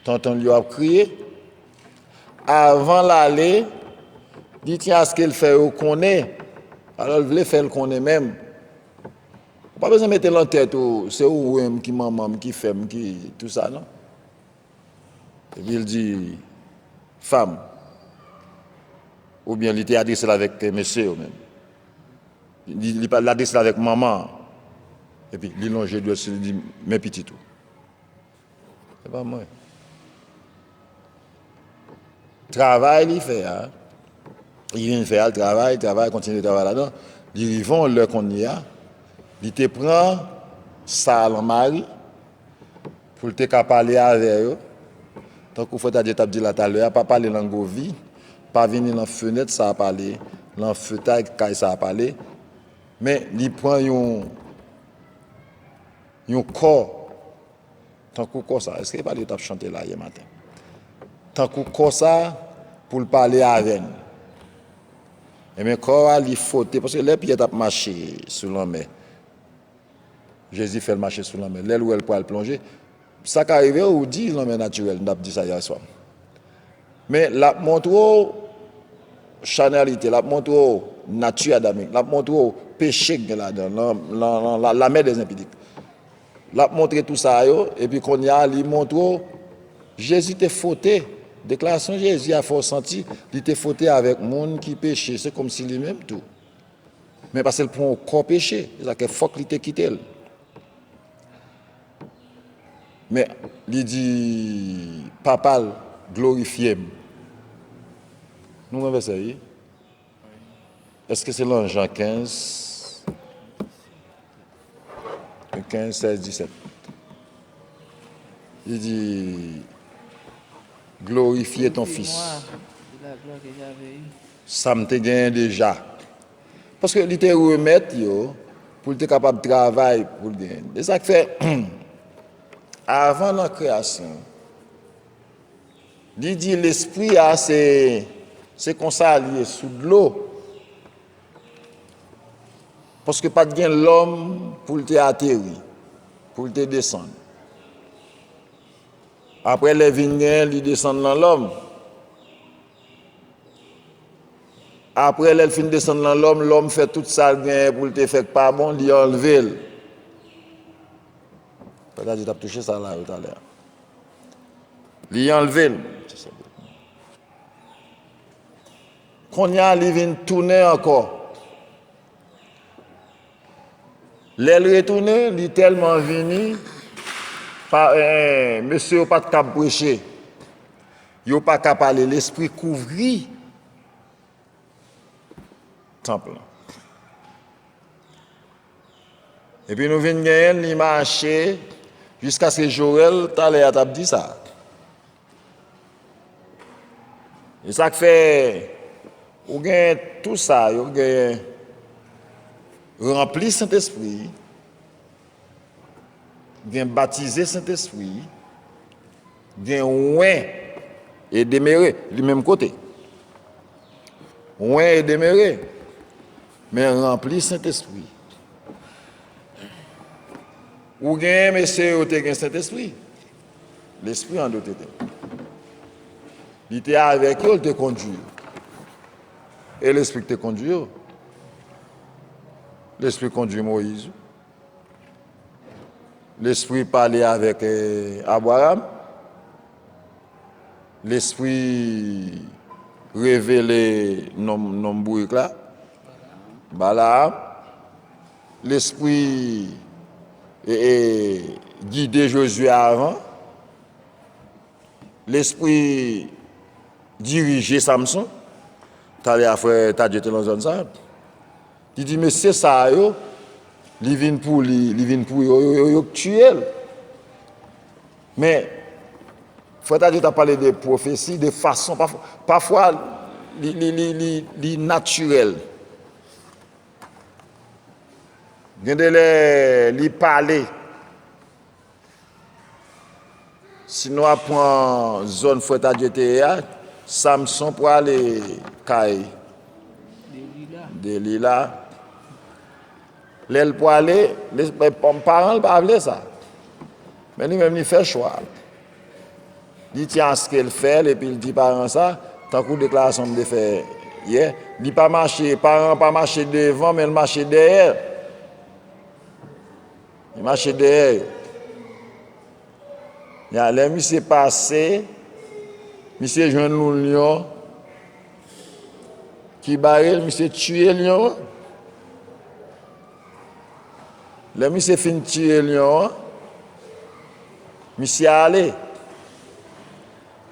tonton li yo ap kriye. Avan l ale, li tyen aske l fè yo konnen. Alò, l vle fè l konnen menm. Ou pa bezwen mete l nan tèt ou, se ou menm ki manman m, ki fè m, ki tou sa, non. Epi l di, "Fanm." Oubyen li te adrese l avèk, eh, mesye yo menm. Li, li pa, l adrese l avèk manman an. Epi li lonje dwèt sou li, li di, "Men pitit ou." Se pa mwen. Travay li fè a, li vin fè a, l travay, travay, kontinye travay ladan. Li rive yon lè kounye a, li te pran sa lan mari pou l te ka pale avè yo. Tankou Frè Tadye t ap di la talè a, pa pale lan gwovi, pa vini lan fenèt sa a pale, lan fetay kay sa a pale. Men li pran yon, yon kò, tankou kò sa. Èske e pa li yo t ap chante la yè maten? Tankou kò sa pou l pale avè n. Ebyen, kò a li fote, paske lè Pyè t ap mache sou lanmè, Jezi fè l mache sou lanmè. Lè l wè l pral plonje, sa ka rive ou di lanmè natirèl, n t ap di sa yè swa. Men l ap montre w chanalite, l ap montre w nati adamik, l ap montre w peche k gen ladan, lan, lan, lan la, la mer des impudiques. L ap montre tou sa yo, epi kounye a, li montre w Jezi te fote. Deklarasyon Jezi a fè w santi li te fote avèk moun ki peche. Se kòmsi li menm tou. Men paske l pran yon kò peche, se sa k fè fòk li te kite l. Men li di Papa l, "Glorifye m." Nou wè vèsè, wi. Èske se lan Jan kenz? Kenz, sèz, disèt. Li di, "Glorifie ton fils." Sa m te genyen deja. Paske li te remèt yo pou l te kapab travay pou l genyen. E sa k fè, avan nan kreyasyon, li di lespri a se, se konsa li ye sou dlo. Paske pa t gen lòm pou l te ateri, pou l te desann. Apre lè vin gen, li desann lan lòm. Apre lè l fin desann lan lòm, lòm fè tout sa l genyen pou l te fè k pa bon, li anlve l. Frè Tadye t ap touche sa la yo talè a. Li anlve l. Kounye a, li vin tounen ankò. Lè l retounen, li tèlman vini, pa, eh, mesye yo pa t kab preche. Yo pa ka pale, lespri kouvri tanp lan. Epi nou vin genyen l, li mache jiskaske Joèl talè a t ap di sa. E sa k fè ou gen tou sa, yo gen ranpli Sentespri, gen batize Sentespri, gen wen e demere, li menm kote. Wen e demere, men ranpli Sentespri. Ou gen mesye yo te gen Sentespri. Lespri an dotete. Li te avèk yo, li te kondui yo. E lespri ki te kondui yo. Lespri kondui Moyiz. Lespri pale avèk, eh, Abraram. Lespri revele nonm, nonm bourik la, Balaam. Lespri, e, e, gide Jozye avan. lespri dirije Samson. Talè a, frè Tadye te nan zòn sa. Li di, mesye sa yo, li vin pou li, li vin pou yo, yo, yo, yo k tiye l. Men, frè Tadye t ap pale de pwofesi, de fason, pafwa, pafwa li, li, li, li, li natirèl. Gen de lè, li pale. Si nou ap pran zòn frè Tadye te ye a, Samson prale kay Delila. Lè l prale, paran l pa vle sa. Men li menm, li fè chwa. Li tyen aske l fè l, epi l di paran sa, tankou deklarasyon m te fè yè, li pa mache, paran an pa mache devan, men l mache dèyè. Li mache dèyè yo. Ya, lè misye pase, misye jwenn yon lyon ki bare l, misye tiye lyon an. Lè misye fin tiye lyon an, misye ale.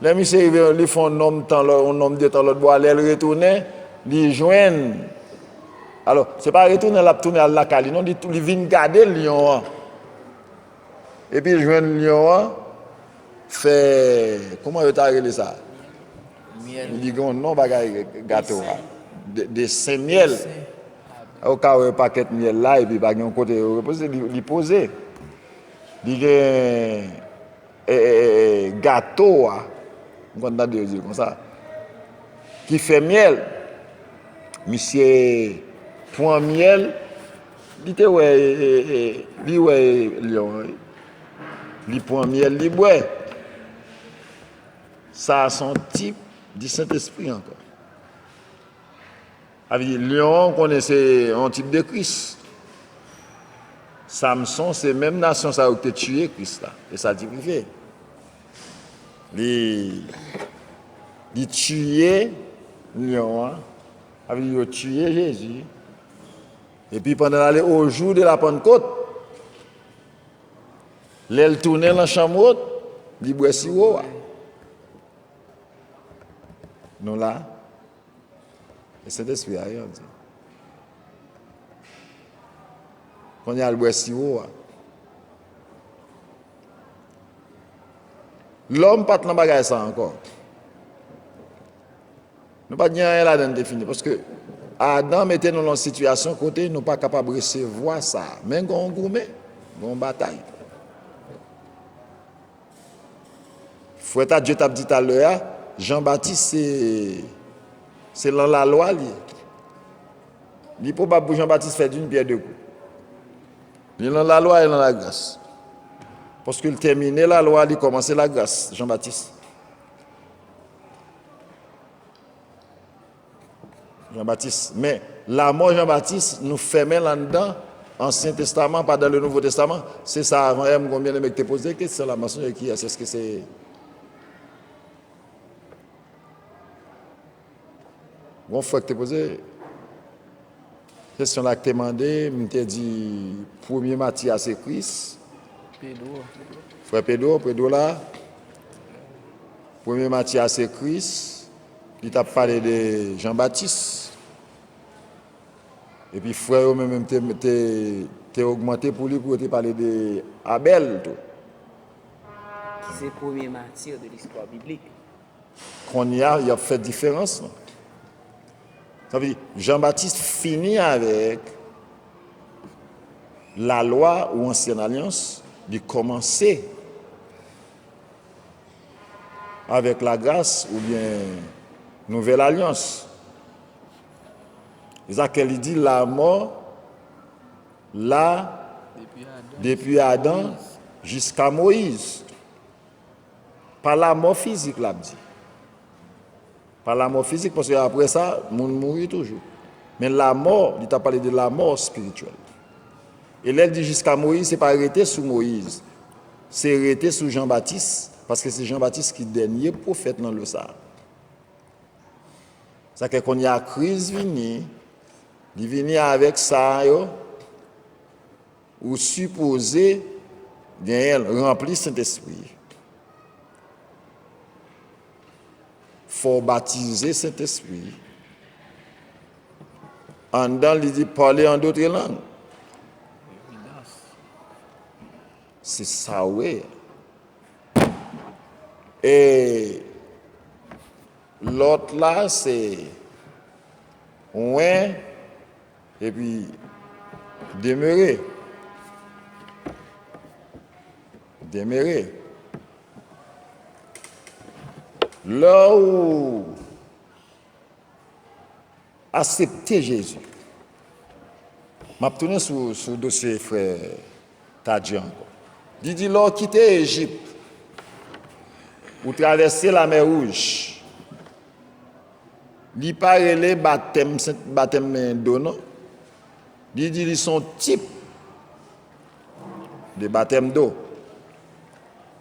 Lè misye rive, li fè yon nonm tan, lò, yon nonm de tan lòt bò a, lè l retounen, li jwenn. Alò, se pa retounen l ap tounen al lakay li, non, li, li vin gade lyon an. Epi l jwenn lyon an, fè, kòman yo ta rele sa? Li gen yon non bagay gato a. De, desen myèl. Ou ka wè pakèt myèl la, epi pa gen yon kote yo repoze, li, li poze. Li gen, e, e, e, e, gato a, m konn tande yo di l konsa, ki fè myèl. Misye pran myèl, li te wè, e, e, e, li wè lyon an, wi. Li pran myèl, li bwè. Sa a se yon tip di Sentespri ankò. Sa vle di, lyon an, ou konnen se yon tip de Kris. Samson, se menm nasyon sa yo ki te tiye Kris la. E sa l t rive. Li, li tiye lyon an. Sa vle di, yo tiye Jezi. Epi pandan l ale, au jour de la Pentecôte, lè l tounen nan chanm wot, li bwè siwo a. Nou la? E Sentespri a, wi, an di. Kounye a, l bwè siwo a. Lòm pa t nan bagay sa ankò. Nou pa t gen anyen ladan l, te fini. Paske Adan mete nou nan yon sitiyasyon kote nou pa kapab resevwa sa. Men gen yon goumen, gen yon batay. Frè Tadye t ap di talè a, Jan Batis se, se lan lalwa li ye. Li pwobab pou Jan Batis fè d'une pierre deux coups. Li lan lalwa e lan lagras. Paske l tèmine lalwa, li kòmanse lagras, Jan Batis. Jan Batis. Men, lanmò Jan Batis, nou fèmen l anndan Ansyen Testaman, pa dan le Nouveau Testament. Se sa avan yè, m gon byeneme ki te poze kesyon la, m pa sonje kiyès, èske se gon frè ki te poze kesyon la, ki te mande, m te di, premye mati a se Kris. Pedro. Frè Pedro, Pedro la. Premye mati a se Kris. Li t ap pale de Jan Batis. Epi frè yo menm, menm te, te, te ogmante pou li, pou yo te pale de Abèl tou. Ki se premye mati de listwa biblik. Kounye a, y ap fè diferans lan. Sa vle di, Jan Batis fini avèk lalwa ou ansyen alyans, li kòmanse avèk lagras oubyen nouvèl alyans. E sa ke li di, lanmò la depi Adan jiska Moyiz. Pa lanmò fizik l ap di. Pa lanmò fizik, paske apre sa, moun mouri toujou. Men lanmò, li t ap pale de lanmò espirityèl. E lè l di jiska Moyiz, se pa rete sou Moyiz. Se rete sou Jan Batis, paske se Jan Batis ki dènye pwofèt nan lè sa a. Sa ke kounye a kriz vini, li vini avèk sa yo, ou sipoze genyen l, ranpli Sentespri. fò w batize Sentespri. Anndan, li di, parler en d'autres langues. Se sa w ye. E lòt la, se wen epi demere. Demere. Lè ou aksepte Jezi. M ap tounen sou, sou dosye frè Tadji ankò. Li di, lè w kite Ejip, ou travèse Lamè Wouj. Li pa rele batèm, batèm do non. Li di li se yon tip de batèm do.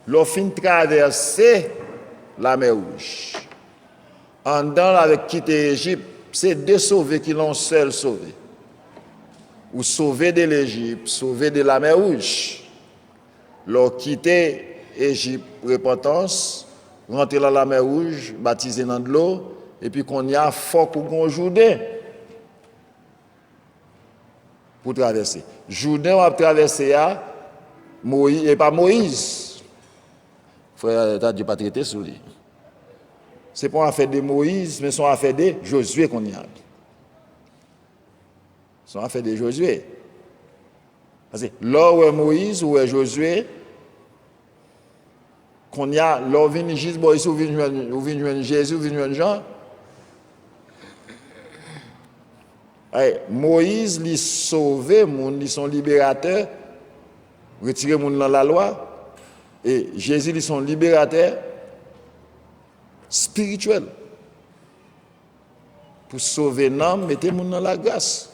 Lè w fin travèse Lamè Wouj, anndan l avèk kite Ejip, se de sove ki nan yon sèl sove. Ou sove de Lejip, sove de Lamè Wouj. Lè w kite Ejip, repantans, rantre nan Lamè Wouj, batize nan dlo, epi kounye a, fòk ou gen yon Jouden pou w travèse. Jouden w ap travèse a, Moyi-, e pa Moyiz. Frè Tadji pa t rete sou li. Se pa yon afè de Moyiz, men se yon afè de Jozye kounye a. Se yon afè de Jozye. Paske lè w wè Moyiz, ou wè Jozye, kounye a, lè w vin jis bò isi, ou vin jwenn, ou vin jwenn Jezi, ou vin jwenn Jan. Ay, Moyiz, li sove moun, li se yon liberatè, retire moun nan lalwa. E Jezi, li se yon liberatè espirityèl. Pou sove nanm, mete moun nan lagras.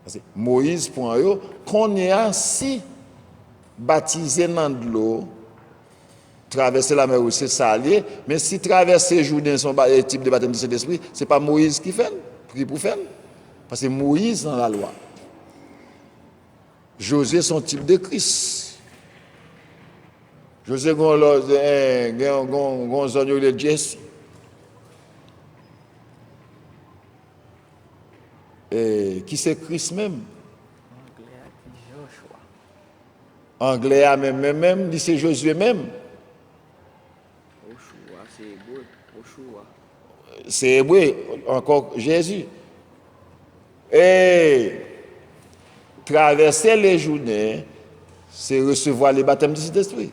Paske Moyiz pran yo, kounye a, si batize nan dlo, travèse Lamè Wouj, se sa l ye, men si travèse Jouden se yon ba-, tip de batèm di Sentespri, se pa Moyiz ki fè l, ki pou fè l. Paske Moyiz nan lalwa. Jozye se yon tip de Kris. Jozye gen yon lò-, eh, gen, gen, gen yon zòn yo rele Jesi. Eh, ki se Kris menm. Anglè a ki Joshua. Anglè a menm, menm, menm, li se Jozye menm. Oshuwa, se ebre. Oshuwa. Se ebre, ankò Jezi. E travèse le Jouden, se resevwa le batèm di Sentespri.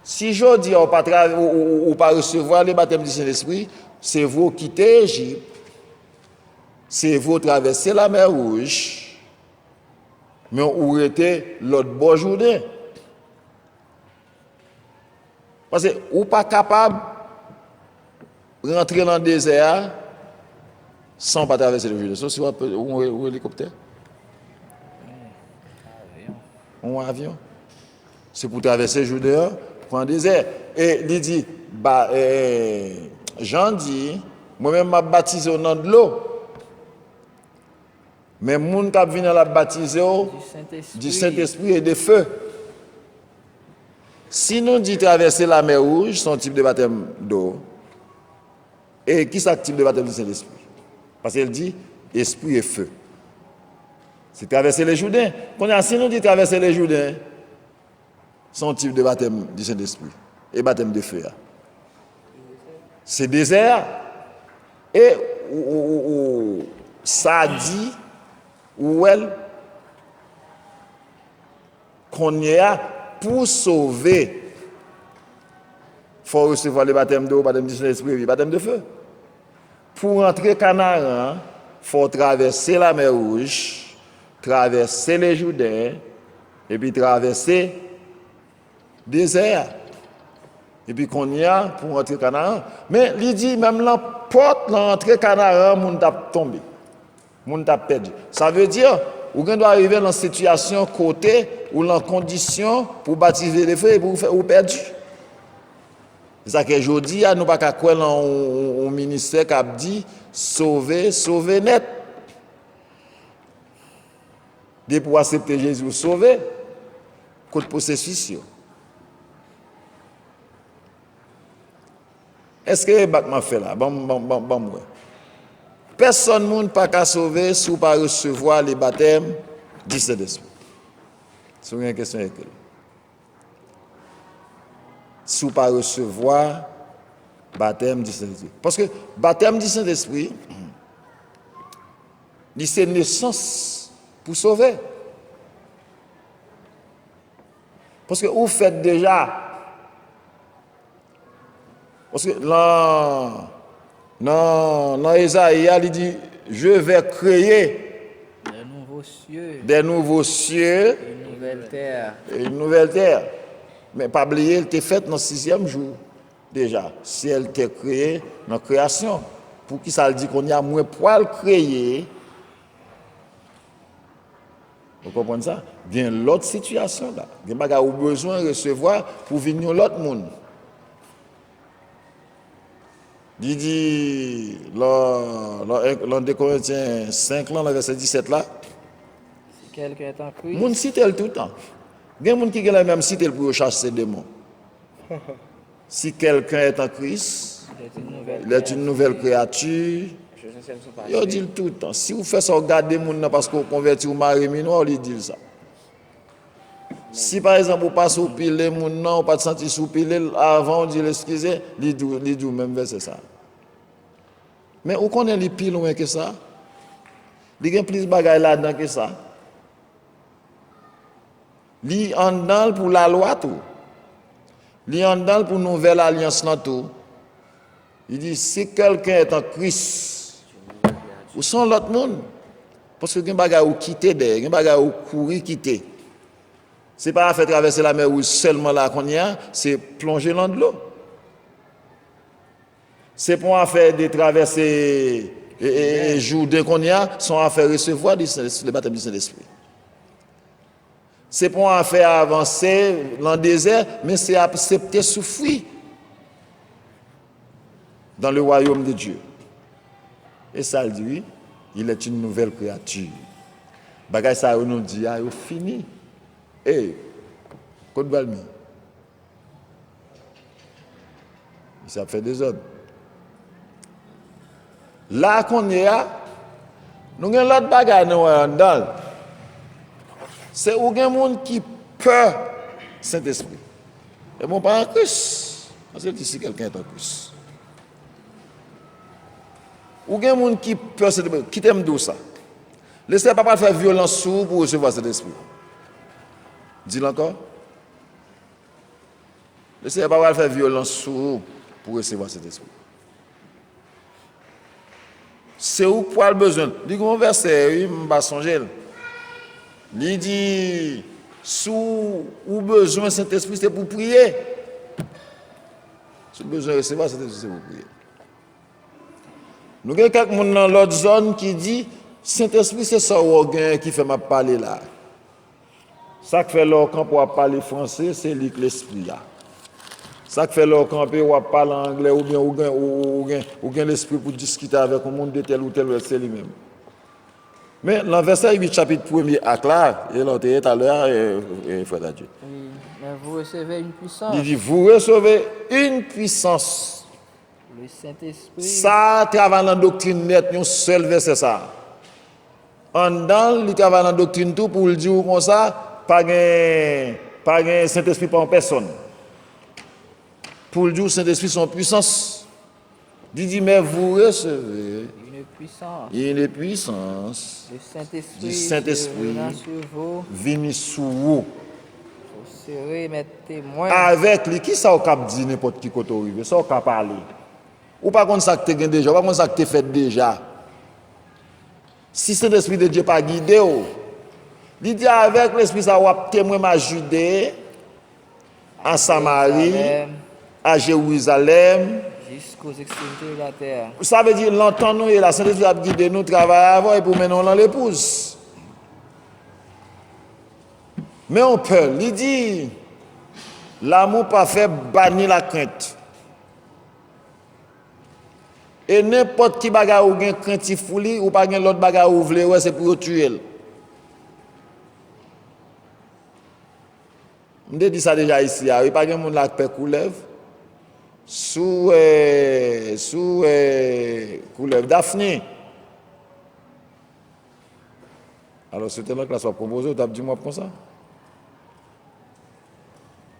Si jodi a ou pa tra-, ou, ou, ou, ou pa resevwa le batèm di Sentespri, se vre w kite Ejip, se vre w travèse Lamè Wouj, men ou rete lòt bò Jouden. Paske ou pa kapab rantre nan dezè a san w pa travèse le Jouden. Sòf si w ap, ou, ou, ou elikoptè, ou avyon. Se pou travèse Jouden an, pran dezè. E li di, ba, eh, Jan di, mwen menm m ap batize w nan dlo. Men moun k ap vini an, l ap batize w di Sentespri e de fe. Si nou di travèse Lamè Wouj, se yon tip de batèm do. E ki sa k tip de batèm di Sentespri? Paske l di, espri e fe. Se travèse le Jouden. Kounye a, si nou di travèse le Jouden, se yon tip de batèm di Sentespri. E batèm de fe a. Se dezè a. E ou, ou, ou, ou, sa di, ou wè l, kounye a, pou sove, fò w resevwa le batèm de, batèm di Sentespri, epi batèm de fe. Pou w rantre Kanaran, fò w travèse Lamè Wouj, travèse le Jouden, epi travèse dezè a. Epi kounye a, pou w rantre Kanaran. Men, li di, menm nan pòt, nan rantre Kanaran, moun t ap tonbe. Moun t ap pèdi. Sa vle di, ou gen dwa rive nan sitiyasyon kote ou nan kondisyon pou batize de fe epi ou fè, ou pèdi. Se sa ke jodi a, nou pa ka kwè nan yon, yon, yon ministè k ap di, sove, sove nèt. Depi w aksepte Jezi, ou sove. Kot pwosesis yo? Èske e bak m ap fè la? Ban m, ban m, ban m, ban m wè. Pèsòn moun pa ka sove si w pa resevwa le batèm di Sentespri. Si w gen kesyon, ekri l. Si w pa resevwa batèm di Sentespri. Paske batèm di Sentespri, li se nesans pou sove. Paske ou fèt deja. Paske nan, nan, nan Ezayi a, li di, je vais créer Des nouveaux cieux des nouveaux cieux et une nouvelle terre. Et une nouvelle terre. Men pa bliye, l te fèt nan sizyèm jou deja. Syèl, tè kreye nan kreyasyon. Poukisa l di kounye a, mwen pral kreye? Ou konprann sa? Gen lòt sitiyasyon la. Gen bagay ou bezwen resevwa pou vin yon lòt moun. Li di, lan, lan, lan de Korentyen senk lan, lan vèsè disèt la, Si quelqu'un est en Christ, moun site l toutan. Gen moun ki genlè menm site l pou yo chase demon. Si quelqu'un est en Christ, il est une nouvelle il est une nouvelle créature. Créature. Chèche sèl sou pa Yo di l toutan. Si ou fè sa, ou gade moun nan paske ou konvèti, ou mare minwa, li di l sa. Si pa egzanp ou pa sou pile moun nan, ou pa t santi sou pile l, avan ou di l eskize, li di w, li di w menm vèsè sa. Men ou konnen li pi lwen ke sa. Li gen plis bagay ladan ke sa. Li anndan l pou lalwa tou. Li anndan l pou nouvèl alyans lan tou. Li di, si quelqu'un est en Christ, ou se yon lòt moun. Paske gen bagay ou kite dèyè, gen bagay ou kouri kite. Se pa afè travèse lamè wouj sèlman la kounye a, se plonje lan dlo. Se pa yon afè de travèse e, e, e, Jouden kounye a, se yon afè resevwa di Sen- le batèm di Sentespri. Se pa yon afè avanse lan dezè, men se aksepte soufri dans le royaume de Dieu. E sa l di, wi, il est une nouvelle créature. Bagay sa yo nou di a, yo fini. E, kot Valmy? Misye ap fè dezòd. La kounye a, nou gen lòt bagay nou wè anndan l. Se ou gen moun ki pè Sentespri. E bon, pa an Kris. Paske l di si quelqu'un est en Christ. Ou gen moun ki pè Sentespri. Kite m di w sa. Lesenyè pa pral fè vyolans sou ou pou w resevwa Sentespri. Di l ankò. Lesenyè pa pral fè vyolans sou ou pou w resevwa Sentespri. Se ou k pral bezwen l. Li gen yon vèsè, wi, m pa sonje l. Li di, si w, ou bezwen Sentespri, se pou w priye. Si w bezwen resevwa Sentespri, se pou w priye. Nou gen kèk moun nan lòt zòn ki di, Sentespri se sa w wè w genyen ki fè m ap pale la. Sa k fè lè w kanpe w ap pale franse, se li k lespri a. Sa k fè lè w kanpe w ap pale anglè oubyen ou gen, ou, ou, ou gen, ou gen lespri pou diskite avèk yon moun de tèl ou tèl, se li menm. Men, nan vèsè uit chapit premye Ak la, e la w te ye talè a, e, e, frè Dadye. Oui, mais vous recevez une puissance. Li di, vous recevez une puissance. Le Saint-Esprit. Sa travay nan doktrin nèt, yon sèl vèsè sa. Anndan l, li travay nan doktrin tou pou l di w konsa, pa gen, pa gen Sentespri pa yon pèsòn. Pou l di w Sentespri se yon pwisans. Li di, mais vous recevez Une puissance. une puissance Le Saint-Esprit du Saint-Esprit survenant sur vous. Vini sou ou. Vous serez mes témoins. Avèk li, ki sa w k ap di nenpòt ki kote w rive? Sa w ka pale? Ou pa konn sa k te gen deja, ou pa konn sa k te fèt deja. Si Sentespri de Dye pa gide w, li di, avèk Lespri sa, w ap temwen m a Jide, a Samari, a Jerizalèm. Jusqu'aux extrémités de la terre. Sa vle di, lontan nou ye la, Sentespri ap gide nou, travay avè w, epi w mennen w lan lepouz. Men yon pè, li di, l'amour parfait bannit la crainte. E nenpòt ki bagay ou gen krentif pou li, ou pa gen lòt bagay ou vle wè, se pou yo tiye l. M te di sa deja isi a, wi, pa gen moun la k pè koulèv. Si w wè, si w wè koulèv Dafni. Alò, si w te nan klas w ap konpoze, w t ap di m w ap konsa.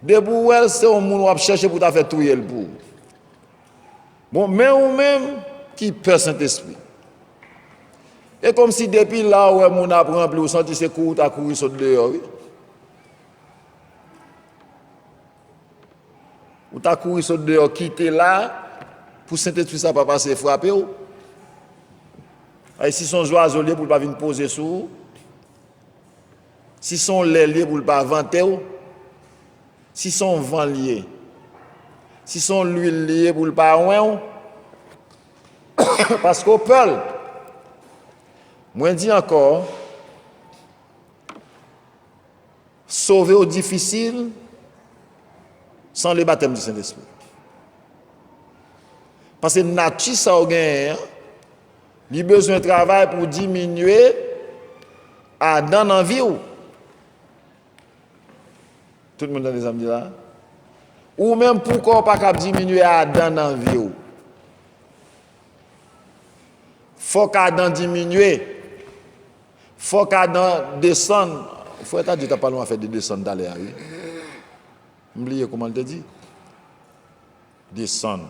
Depi w wè l, se yon moun w ap chèche pou w ta fè touye l pou ou. Bon, men ou menm ki pè Sentespri. E kòmsi depi la ou wè moun ap ranpli, ou santi se kouri w ta kouri sot deyò, wi. Ou ta kouri sot deyò, kite la, pou Sentespri sa pa pase frape w. Ay, si se yon zwazo l ye, pou l pa vin poze sou ou. Si se yon lè l ye, pou l pa vante w. Si se yon van l ye. Si se yon lwil li ye, pou l pa wen w. Paske w pè l. Mwen di ankò, sove w difisil san le batèm di Sentespri. Paske nati sa w genyen an, li bezwen travay pou diminye Adan nan vi w. Tout moun tande sa m di la? Ou menm, poukò w pa kab diminye Adan nan vi w? Fòk Adan diminye. Fòk Adan desann. Frè Tadye t ap pale yon afè de desann talè a, wi. M bliye kòman l te di. Desann.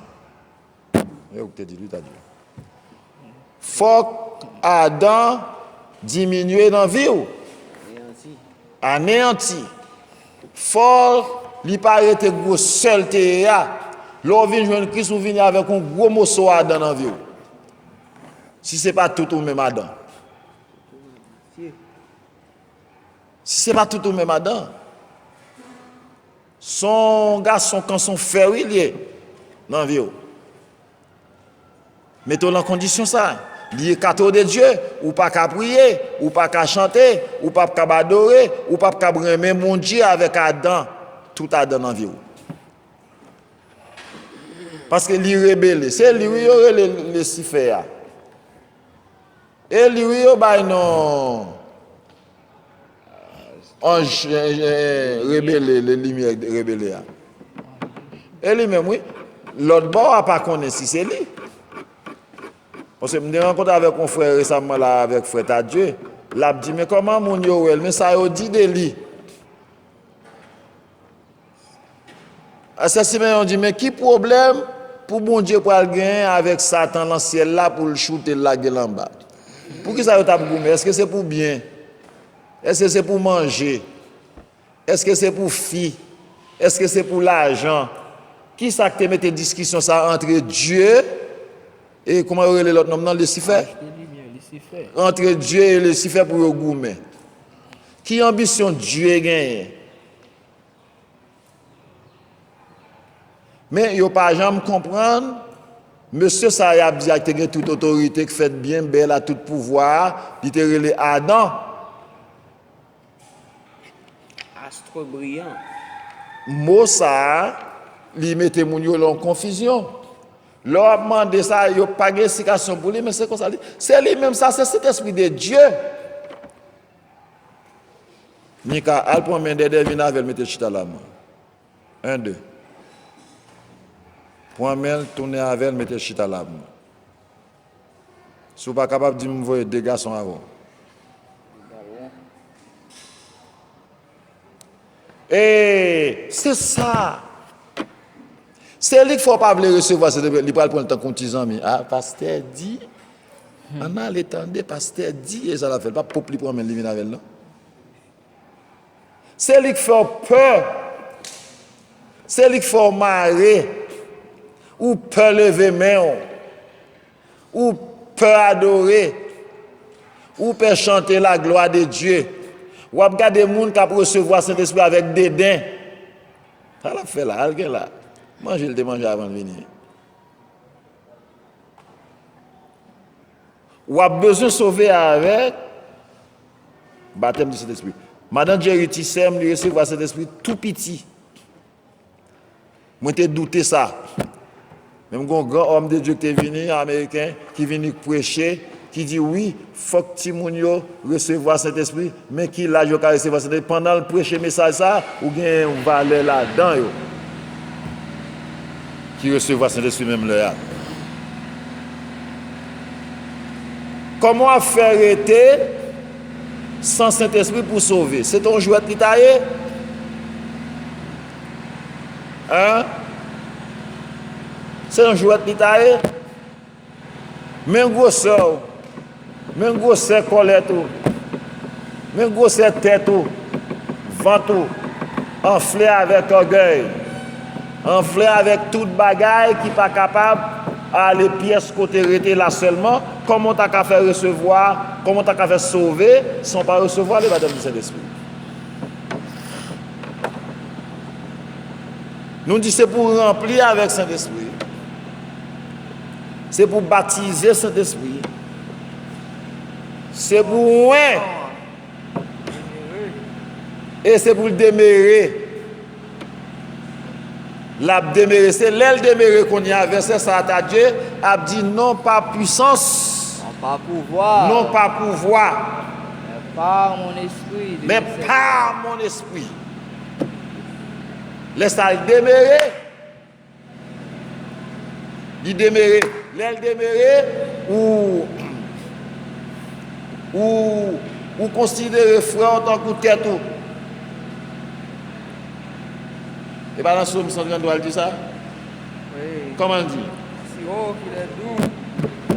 E ou k te di l, wi, Tadye. Fòk Adan diminye nan vi w. Aneyanti. Fò li pa rete gwosè l te ye a. Lè w vin jwenn Kris, ou vini avèk yon gwo moso Adan nan vi w. Si se pa tout ou menm Adan. Si se pa tout ou menm Adan. Se yon gason kanson fè, wi, li ye nan vi w. Mete w nan kondisyon sa. Li ekate w de Dye, ou pa ka priye, ou pa ka chante, ou p ap kab adore, ou p ap kab renmen Bondye avèk Adan, tout Adan nan vi w. Paske li rebele. Se li, wi, yo rele Lisifè a. E li, wi, yo bay non anj, eh, eh, rebele, le limyè rebele a. E li menm, wi. Lòt bò a pa konnen si se li. Paske m te rankontre avèk yon frè resaman la, avèk frè Tadye. L ap di, men kòman moun yo wè l, men sa yo di de li. Sè Simeyon di, men ki pwoblèm pou Bondye pral genyen avèk Satan nan syèl la pou l choute l lage l anba? Poukisa yo t ap goumen? Èske se pou byen? Èske se pou manje? Èske se pou fi? Èske se pou lajan? Kisa k te mete diskisyon sa antre Dye e, kòman yo rele lòt nonm nan? Lisifè. Antre Dye e Lisifè pou yo goumen. Ki anbisyon Dye genyen? Men yo pa janm konprann mesye sa y ap di a ki te gen tout otorite, ki fèt byen bèl a tout pouvwa a, li te rele Adan. Astre brillant. Mo sa a, li mete moun yo lan konfizyon. Lè w ap mande sa, yo pa gen eksplikasyon pou li, men se konsa li. Se li menm sa, se Sentespri de Dye. Mika, al pran men Dèdè, vin avè l, mete l chita la, mwen. En, de. Pran men l, tounen avè l, mete l chita la pou mwen. Si w pa kapab, di m voye de gason avè w. E se sa. Se li k fè w pa vle resevwa, se li pral pran l tankou yon ti zanmi. A, pastè di, ann ale tande, pastè di, e sa l ap fè l. Pa pwòp li pran men l, li vin avè l, non. Se li k fè w pè. Se li k fè w mare. Ou pè leve men w. Ou pè adore. Ou pè chante la gloire de Dieu. W ap gade moun k ap resevwa Sentespri avèk deden. Sa l ap fè la? Al gen la. Manje l te manje avan l vini. W ap bezwen sove avèk batèm di Sentespri. Madan Jerry, ti sè m, li resevwa Sentespri tou piti. Mwen te doute sa. Men m gen yon gran òm de Dye ki te vini, ameriken, ki vini preche, ki di, wi, fòk timoun yo resevwa Sentespri, men ki laj yo ka resevwa Sentespri. Pandan l preche mesaj sa, ou gen yon valè ladan yo. ki resevwa Sentespri menm lè a. Kòman w ap fè rete san Sentespri pou w sove? Se te yon jwèt li ta ye? Hein? Se yon jwèt li ta ye? Men gwosè w. Men gwosè kòlèt ou. Men gwosè tèt ou. Vant ou. Anfle avèk ògèy. Anfle avèk tout bagay ki pa kapab ale pyès kote rete la sèlman. Kòman w ta ka fè resevwa, kòman w ta ka fè sove, san w pa resevwa le batèm di Sentespri? Nou di se pou ranpli avèk Sentespri. Se pou batize Sentespri. Se pou wen. E se pou l demere. L ap demere. Se lè l demere kounye a, vèsè sa a, ta Dye ap di, non pa pwisans, non pa pouvwa, non pa pouvwa, men pa mon espri, men pa mon espri. Lè sa a, l demere. Li demere. Lè l demere, ou, ou, ou konsidere frè w tankou tèt ou. E pa nan Sòm san tranntwa l di sa? Wi. Kòman l di? Si, oh, qu'il est doux,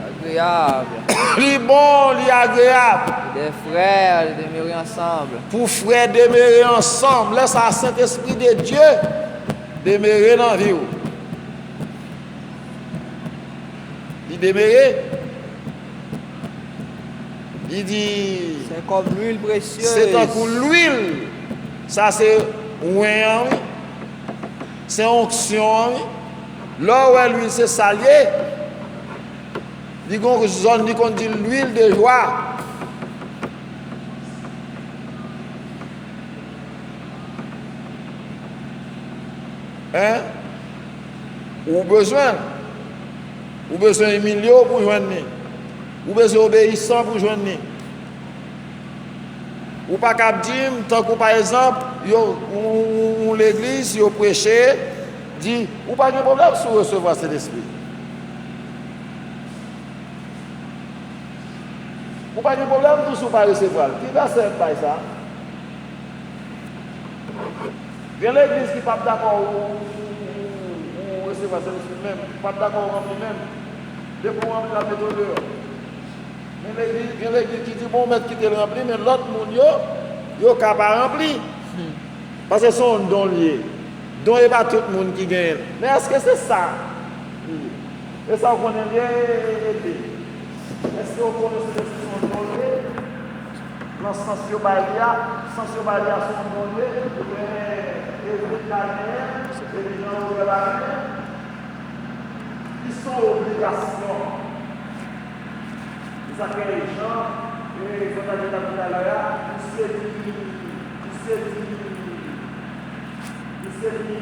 agréable. Li bon, li agreyab. Des frères de demeurer ensemble. Pou frè demere ansanm. Lè sa a, Sentespri de Dye demere nan vi w. Li demere. Li di, c'est comme l'huile précieuse. Se tankou lwil. Sa se wen an, wi. Se onksyon an, wi. Lè w wè lwil, se sa l ye. Li gon zòn, li konn di lwil de jwa. Hein? Ou bezwen l. Ou bezwen imilye w pou jwenn li. Ou bezwen obeyisan pou jwenn li. Ou pa kab di m, tankou pa egzanp, yo, yon, yon, yon legliz, yo preche, di, ou pa gen pwoblèm si w resevwa Sentespri. Ou pa gen pwoblèm tou si w pa resevwa l. Ki vèsè bay sa? Gen legliz ki p ap dakò ou, ou, ou, ou resevwa Sentespri menm, ki p ap dakò ou ranpli menm. Depi w ranpli, l ap mete w deyò. Gen legliz, gen legliz ki di, bon, ou mèt kite l ranpli, men lòt moun yo, yo ka pa ranpli. Paske se yon don l ye. Don e pa tout moun ki genyen l. Men èske se sa? E sa w konnen l ye, e, e, e, e. Èske w konnen se, se, se yon don l ye? Nan sans yo bay li a, sans yo bay li a se yon don l ye, oubyen Ebre pa genyen, epi Jan Robè pa genyen. Li se yon obligasyon. Se sa k fè Jan, e, Fòtajè t ap di talè a, misye di, misye di, misye di,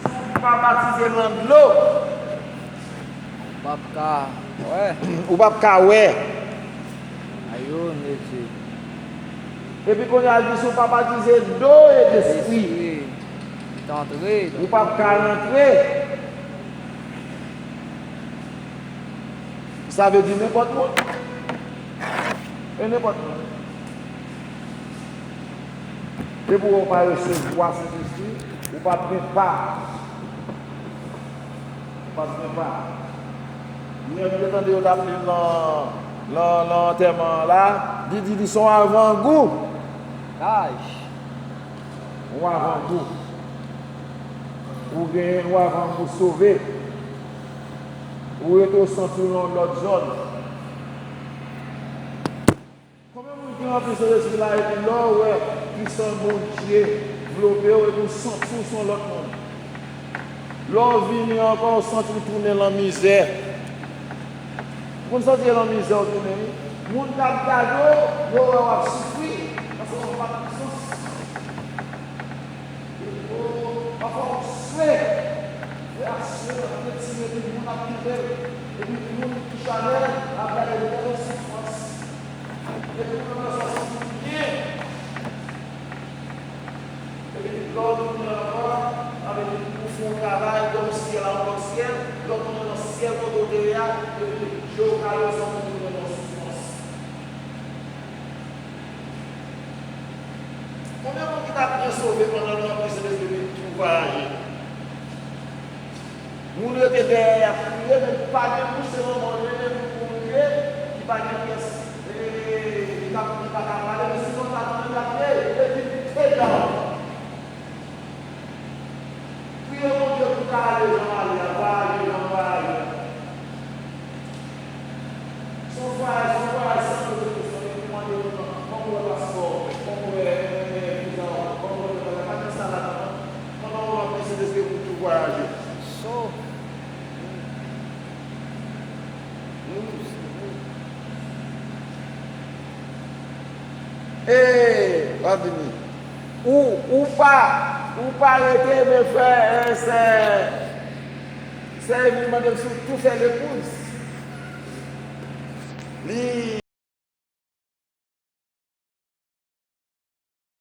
si w pa batize nan dlo, ou p ap ka wè. Ou p ap ka wè. Ayo, Bondye. Epi kounye a, l di, si w pa batize do e lespri, ou p ap ka rantre. Sa vle di nenpòt moun. E nenpòt moun. Depi w pa resevwa Sentespri, ou p ap gen pa. Ou p ap gen pa. Yè, m te tande yo t ap li l nan, nan, nan antèman an la. Li di, li se yon avangou. Ay. Yon avangou. Ou genyen yon avangou sove. Ou rete w santi w nan yon lòt zòn. Konbyen moun ki ranpli Sentespri la epi lè w wè pwisans Bondye vlope w epi w santi w se yon lòt moun? Lè w vini ankò, w santi w tounen nan mizè. Ou konn santi se nan mizè w tounen, wi. Moun k ap gade w, yo wè w ap soufri, paske w pa pwisans. Epi, pafwa w swe, reyaksyon w ap retire, epi moun ap kenbe l, epi moun ki chale ap gade w, gade w soufrans. Epi ou menm lè sa w santi w byen. Epi lè w tounen ankò, sa vle di ou fè yon travay, gen yon syèl a yon lòt syèl, Epi, Jewova yo santi moun nan yon soufrans. Konbyen moun ki t ap byen sove pandan nou ap li Sentespri vin tou vwayaje? Moun rete dèyè y ap kriye, men pa gen moun se yon moun rete pou kriye, ki pa gen pyès, e, li pa, li pa ka pale, men si konsa, tande l ap kriye, epi te dan. Priye Bondye pou ta ale jan w ale a, vwayaje jan w vwayaje a. Se yon vwayaj, se yon vwayaj san pèsekisyon, li pou mande moun nan, ban mwen wè paspò, ban mwen wè, e, viza w, ban mwen wè bagay, pa gen sa ladan non. Pandan w ap li Sentespri pou tou vwayaje. So, e, w ap vini. Ou, ou pa, ou pa rete, men frè, e, sè, sè Emil mande m si w tou fè lepouz. Li